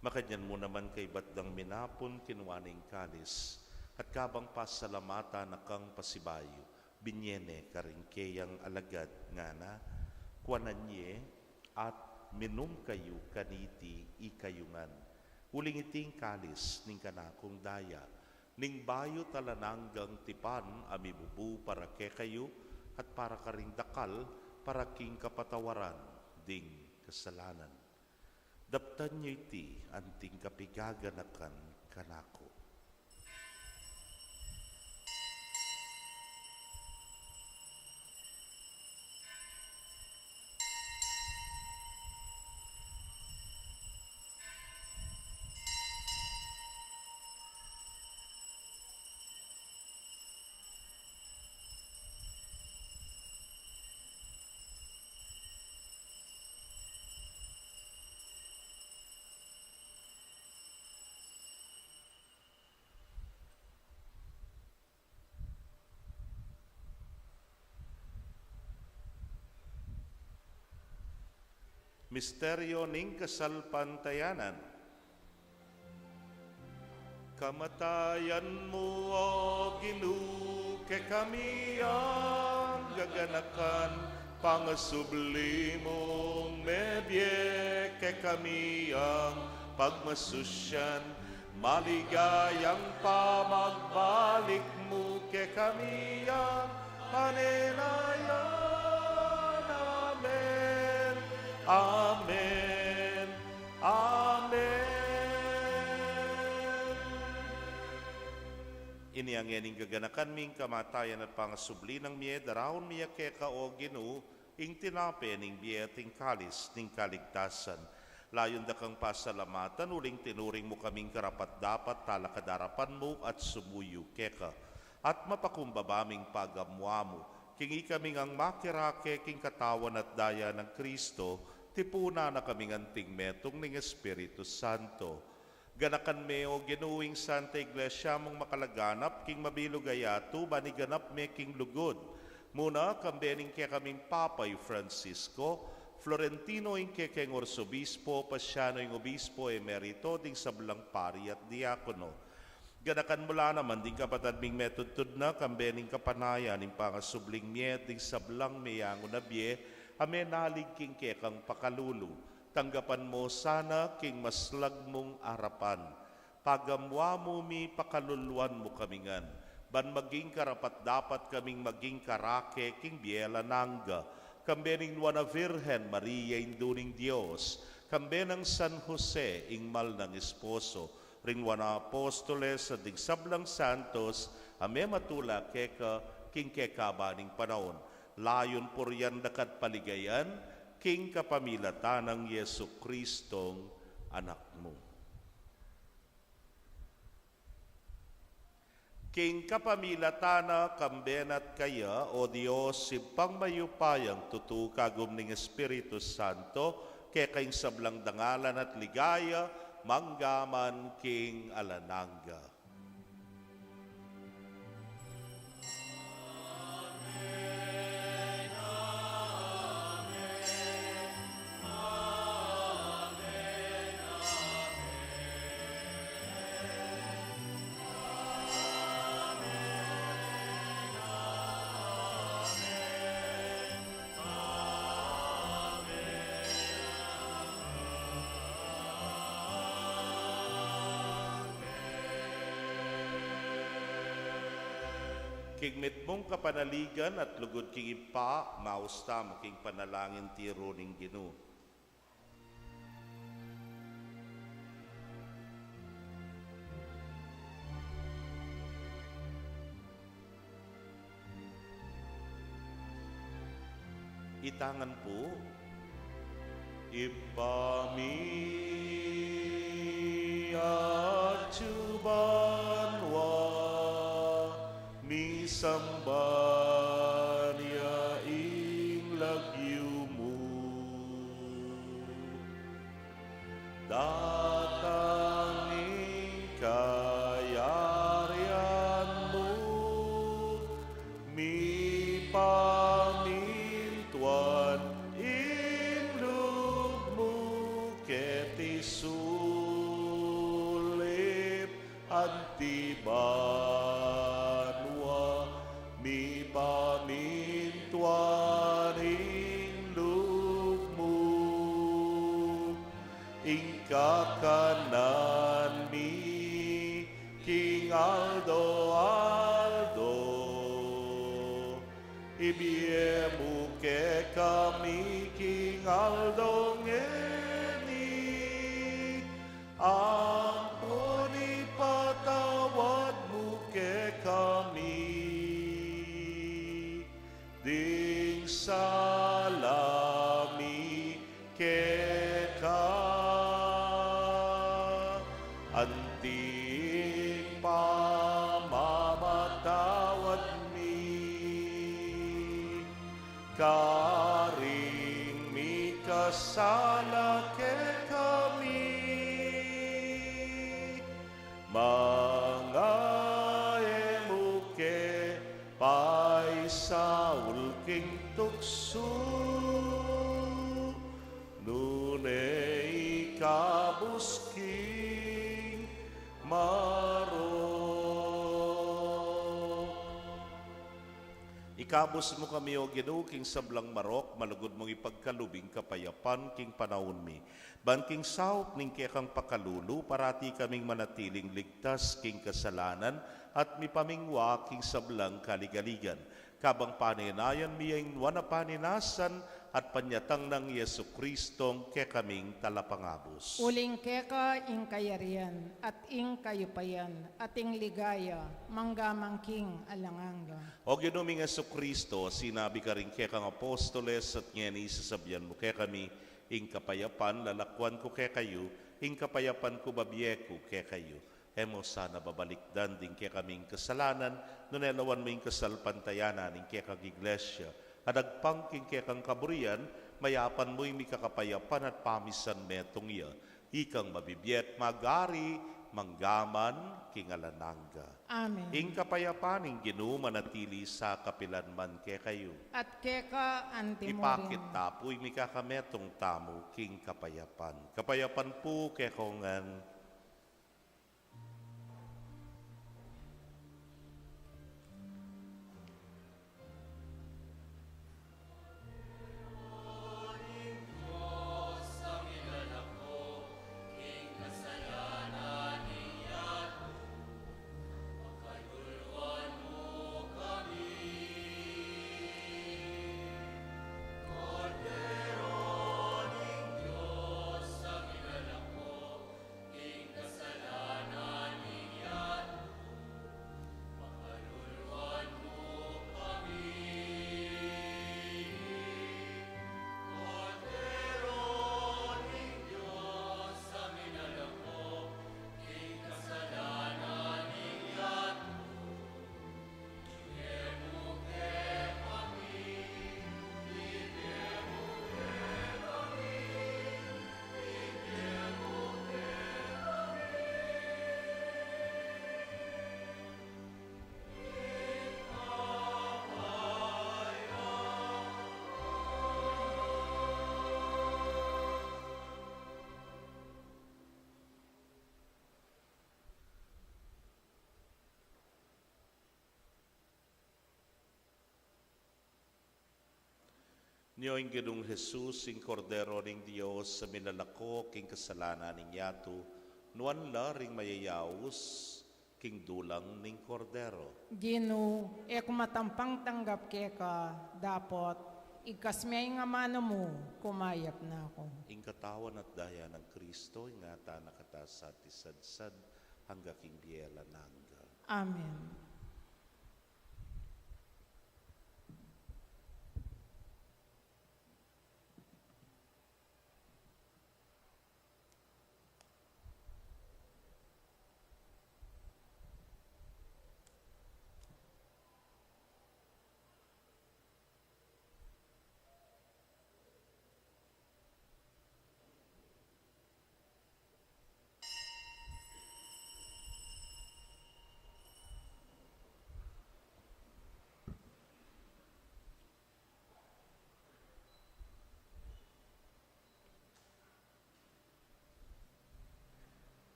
Makanyan mu naman kaybat dang minapun, kinua ne ing kalis, at kabang pasalamatan na kang pasibayu, binye ne karing keyang alagad, ngana: Kuanan ye at minum kayu kaniti ikayu ngan, uling iti ing kalis ning kanakung daya, ning bayu at alang anggang tipan a mibubu para kekayu at para karing dakal para king kapatawaran ding kasalanan. Daptan yu iti anting kapigaganakan kanaku. Misteryo ning kasalpantayanan. Kamatayan mu, O Ginu, kekami yang gaganakan, pangasubli mung mebie kekami yang pagmasusyan, maligayang pamagbalik mu kekami yang panenayan. Amen. Amen. Amen. Inya ngening gaganakan mi ing kamatayan at pangasubli nang mie, daraun mi ya keka, O Ginu, ing tinape ning bie at ing kalis ning kaligtasan. Layun da kang pasalamatan uling tinuring mu kaming karapat-dapat talakad king arapan mu at sumuyu keka. At mapakumbaba ming pagamuamu king ikami ngang makirake king katawan at daya nang Kristo, tipunan na kaming anting metung ning Espiritu Santo. Ganakan me, O Ginu, ing Santa Iglesia mung makalaganap king mabilug a yatu, ban iganap me king lugud. Muna, kambe ning kekaming Papa i Francisco, Florentino ing kekeng Arsobispo, Paciano ing Obispo Emerito, ding sablang pari at diakono. Ganakan mu la naman ding kapatad ming metudtud na, kambe ning kapanayan ning pangasubling mie, ding sablang meyangu na bie, a menalig king kekang pakalulu. Tanggapan mu sana king maslag mung arapan. Pagamuamu mi, pakaluluan mu kami ngan, ban maging karapat-dapat kaming maging karake king bie alang angga, kambe ning Nuan a Virgen Maria, Indu ning Dios, kambe nang San Jose, ing mal nang esposo, ring Nuan a Apostoles, at ding sablang santos a mematula keka king kekaban ning panaun, layun purian da ka at paligayan, king kapamilatan nang Jesucristong Anak mu. King kapamilatan na, kambe na at kaya, O Dios, Ibpang mayupayang tutu, kagum ning Espiritu Santo, keka ing sablang dangalan at ligaya, mangga man king alang angga. King mitmung kapanaligan at lugud king Ibpa, maus tamu king panalangin tiru ning Ginu. Itangan pu. Ibpa mi, atsu ka banua, misamban ya ing lagyu mu. Datang ing kayarian mu, mipamintuan ing lub mu keti sulip anti banua, mipamintuan ing lub mu. Ing kakanan mi king aldo-aldo, ibie mu kekami king aldo ngeni, Anti ing pamamatawad mi karing mikasala kekami, manga e mu ke paisaul king tuksu, nune ikabus king marok. Ikabus mu kami, O Ginu, king sablang marok, malugud mung ipagkalub ing kapayapan king panaun mi. Ban king saup ning kekang pakalulu, parati kaming manatiling ligtas king kasalanan at mipamingwa king sablang kaligaligan. Kabang panenayan mi ya ing nuan a paninasan at panyatang nang Jesucristong kekaming Talapangabus. Uling keka ing kayarian, at ing kayupayan, at ing ligaya, mangga man king alang angga. O Ginu ming Jesucristo, sinabi karing kekang apostoles, at ngeni sasabian mu kekami, ing kapayapan lalakwan ku kekayu, ing kapayapan ku babie ku kekayu. E mu sana babalikdan ding kekaming kasalanan, nune lawan mu ing kasalpantayanan ning kekang Iglesia, at agpang king kekang kaburian, mayapan mu ing mikakapayapan at pamisan metung ya, ikang mabibie at magari, mangga man king alang angga. Amen. Ing kapayapan ning Ginu manatili sa kapilan man kekayu. At keka antimurin. Ipakit ta pu ing mikakametung tamu king kapayapan. Kapayapan pu kekongan. Nyo ing Ginung Jesus, ing Kordero ning Dios, a minalako king kasalanan ning yatu, nuan la ring mayayaus king dulang ning Kordero. Ginu, e ku matampang tanggap keka, dapot igkas me ing amanu mu, kumayap na ku. Ing katawan at daya nang Kristo, ingatan na kata sa tisadsad, angga king bie alang angga. Amen.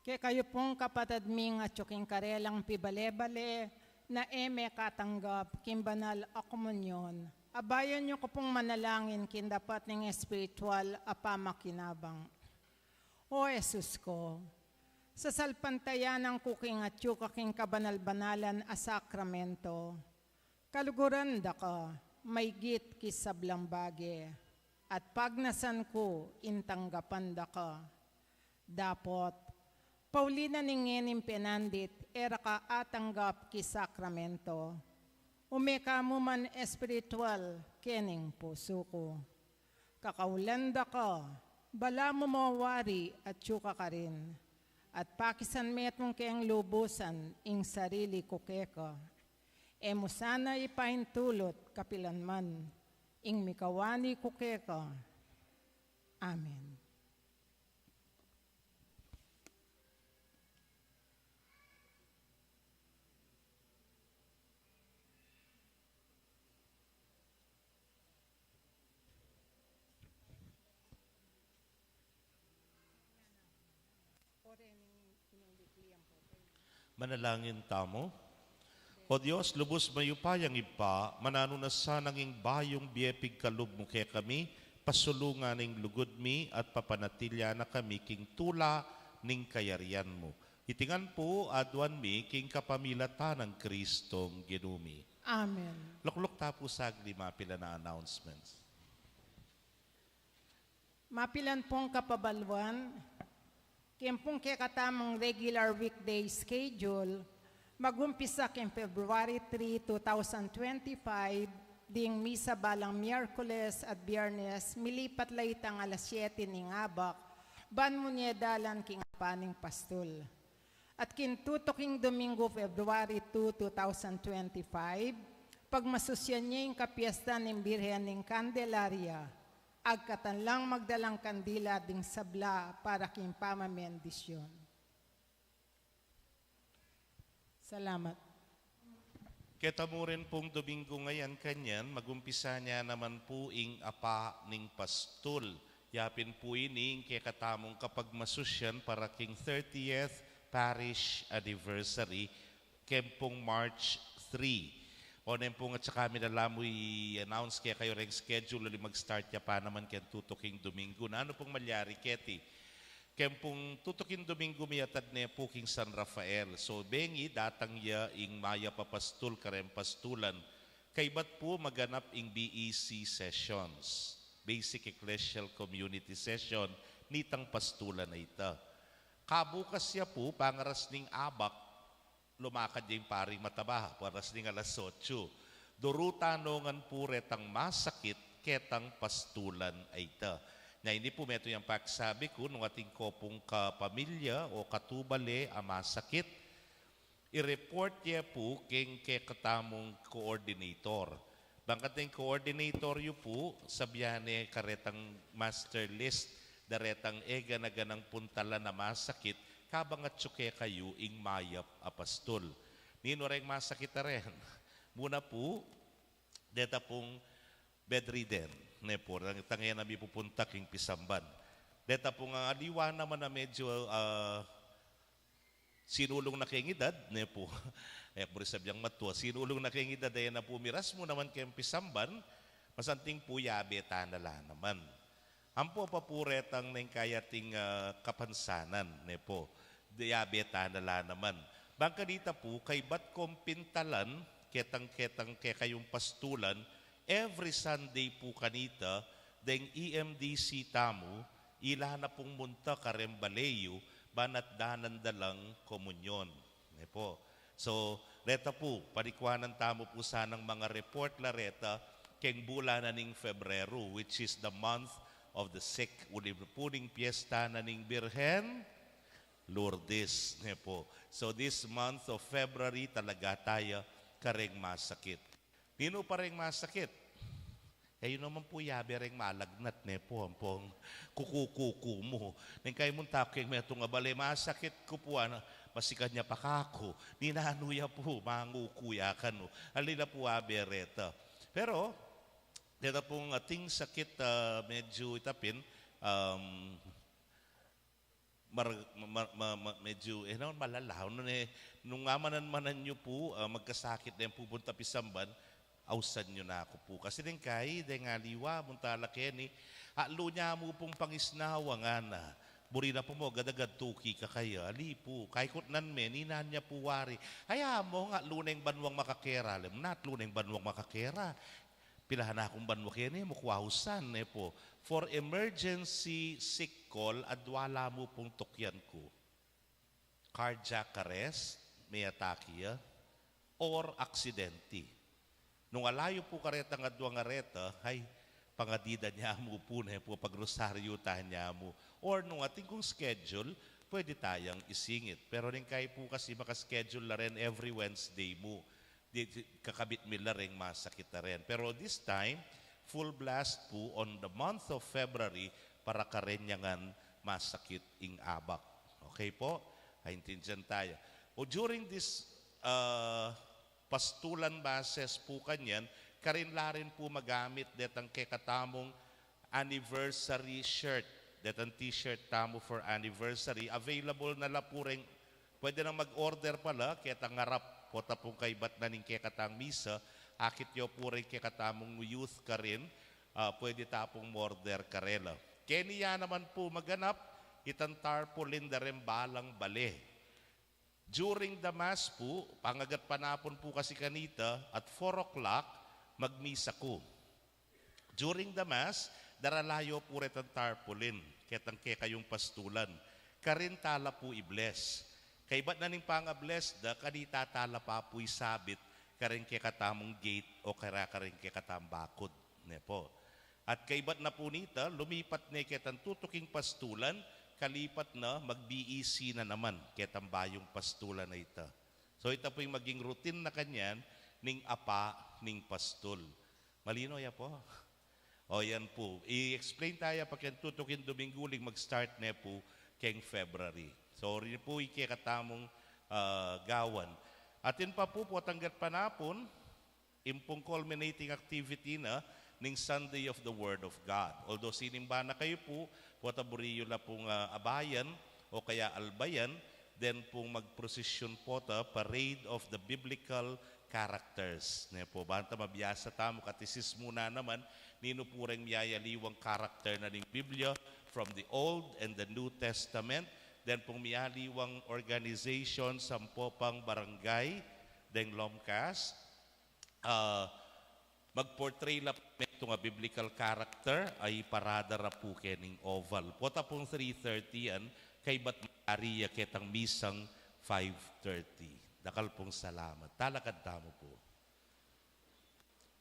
Kekayu pung kapatad ming atyu king karelang pibale-bale na e mekatanggap king banal a komunyon, abayan yu ku pung manalangin king dapat ning espiritual a pamakinabang. O Jesus ku, sasalpantayanan ku king atyu ka king kabanal-banalan a sakramento. Kaluguran da ka maygit king sablang bage, at pagnasan ku ing tanggapan da ka. Dapot, pauli na ning ngening penandit e ra ka atanggap king sakramento, ume ka mu man espiritual kening pusu ku. Kakaulan da ka, balamu mo wari atyu ka karin, at pakisan metung keng lubusan ing sarili ku keka. E mu sana ipaintulut kapilan man ing mikawani ku keka. Amen. Manalangin tamu. O Dios, lubus mayupayang Ibpa, mananu na sanang ing bayung bie pigkalub mu kekami, pasulungan ing lugud mi at papanatilian na kami king tula ning kayarian mu. Iti ngan pu aduan mi king kapamilatan nang Kristong Ginu mi. Amen. Lukluk ta pu saglit, mapilan a announcements. Mapilan pung kapabaluan, king pung kekatamung regular weekday schedule, magumpisa king February three, two thousand twenty-five, ding misa balang Miyerkules at Biyernes, milipat la itang alas siyete ning abak, ban mu ne dalan king apaning pastul. At king tutuking Domingo, February two, two thousand twenty-five, pagmasusyan ye ing kapiestan ning Birhen ning Candelaria, agkatan lang magdalang kandila ding sabla para king pamamendisyon. Salamat. Keta mu rin pung Domingo ngayan kanyan, magumpisa ne naman pu ing Apa ning Pastul. Ya pin pu ini ing kekatamung kapagmasusyan para king thirtieth parish anniversary, keng pung March three. O nen pung at saka mi na la mu i-announce kekayu reng schedule, uling mag-start ya pa naman keng tutuking Domingo. Nanu pung malyari keti? Keng pung tutuking Domingo miyatad ne pu king San Rafael. So, bengi datang ya ing mayap a pastul kareng pastulan. Kaybat pu maganap ing B E C sessions, Basic Ecclesial Community Session, nitang pastulan a ita. Kabukas ya pu, pangaras ning abak, lumakad ya ing paring mataba, pangaras ning alas otso. Duru tanongan pu retang masakit ketang pastulan a ita. Nya ini pu metung yang pakisabi ku, nung atin ko pung kapamilya o katubale a masakit, i-report ye pu keng kekatamung coordinator. Bang keta ing coordinator yu pu, sabian ne karetang master list da retang e gana-ganang puntalan a masakit, kabang atyu kekayu ing mayap a pastul. Ninu reng masakit a ren? Muna pu, deta pung bedridden, ne pu, tang e na mi pupunta king pisamban. Deta pung aliwa naman a medyo, ah, sinulung na keng edad, ne pu. E ku mu rin sabiang matua, sinulung na keng edad, e na pu miras mu naman keng pisamban, masanting pu yabe ta na la naman. Ampo pa pu retang neng kayating, ah, kapansanan, ne pu. Yabe ta na la naman. Bang kanita pu, kaybat kung pintalan, ketang-ketang kekayung pastulan, every Sunday pu kanita, deng E M D C tamu, ila na pung munta kareng bale yu, ban at danan da lang komunyon. Ne pu. So, reta pu, panikwanan tamu pu sanang mangareport la reta, keng bulan na ning Febrero, which is the month of the sick, uli pu ning piesta na ning Birhen Lourdes, ne pu. So, this month of February, talaga taya kareng masakit. Ninu pa reng masakit? E yu naman pu yabe reng malagnat, ne pu, ampong kuku-kuku mu. Neng kaymu taku keng metung a bale, masakit ku pu, ana, masikan ya pa kaku. Ninanu ya pu, manguku ya kanu. Ali la pu abe reta. Pero, reta pung ating sakit, ah, medyo ita pin, um, mar, ma, ma, ma, medyo, eh, naman malala, no, ne, nung mamanmanan yu pu, ah, magkasakit na ing pupunta pisamban, ausan yu na ku pu. Kasi deng kai, deng aliwa, munta la keni, atlu ne mu pung pangisnawa ngana. Buri na pu mu, agad-agad tuki ka kaya, ali pu, kaikutnan me, ninan ne pu wari. Ay, amu, atlu neng banwang makakera, lem na, atlu neng banwang makakera. Pilahan na kung banwa keni, mu ku ausan, ne pu. For emergency sick call, adwa la mu pung tukyan ku. Cardiac arrest, may atake ya, or aksidente. Nung ala yu pu karetang adwang areta, ay, pangadidan ne mu pu, ne pu, pagrusaryutan ne mu. Or nung atin kung schedule, pwede tayang isingit. Pero ning kai pu kasi maka-schedule la rin every Wednesday mu. Di, di, kakabit mi la ring masakit a rin. Pero this time, full blast pu on the month of February para karin ya ngan masakit ing abak. Okay po? Aintindian taya. O during this, uh, pastulan masses pu kanyan, karin la rin pu magamit detang kekatamung anniversary shirt. Detang t-shirt tamu for anniversary. Available na la pu ring, pwede nang mag-order pala, ketang arap, pota pung kaibat na ning kekatang misa, akit yu pu ring kekatamung youth karin, ah, pwede ta pung order karela. Keni ya naman pu maganap, itang tarpaulin da ring balang bale. During the mass pu, pangagat panapun pu kasi kanita, at four o'clock, magmisa ku. During the mass, darala yu pu retang tarpaulin, ketang kekayung pastulan. Karin tala pu i-bless. Kaibat na ning panga-bless da, kanita tala pa pu isabit, karing kekatamung gate o kara karing kekatamung bakud. Ne pu. At kaibat na pu nita, lumipat ne ketang tutuking pastulan, kalipat na, mag-B E C na naman, ketang bayung pastulan a ita. So, ita pu ing maging routine na kanyan, ning apa, ning pastul. Malino ya pu? O, yan pu. I-explain taya pa keng tutuking Domingo uling mag-start ne pu keng February. So, rin pu ing kekatamung, ah, gawan. Atin pa pu, potang gatpanapun, ing pung culminating activity na ning Sunday of the Word of God. Although sinimba na kayu pu, pota buri yu la pung, ah, abayan o kaya albayan, then pung magprosesyon pota, parade of the biblical characters. Ne pu, banta mabiasa tamu, katesismu na naman, ninu pu reng miyayaliwang character na ning Biblia from the Old and the New Testament, then pung miyaliwang organization, sampu pang barangay, deng Lomcas, ah, mag-portray la pu metung a biblical character, a iparada ra pu kening oval. Pota pung three thirty yan, kaibat magari ya ketang misang five thirty. Dakal pung salamat. Talakad tamu pu.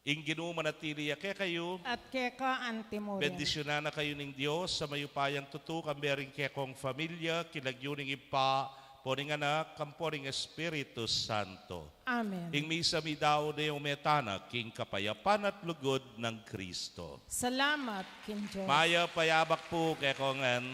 Ing Ginu manatili ya kekayu. At keka anti mu rin. Bendisyunan na kayu ning Dios a mayupayang tutu, kambe ring kekong familia, king lagyu ning Ibpa, ampo ning Anak, ampo ning Espiritu Santo. Amen. Ing misa meyari ne, ume tana king kapayapan at lugud nang Kristo. Salamat king Dios. Mayap a yabak pu kekongan.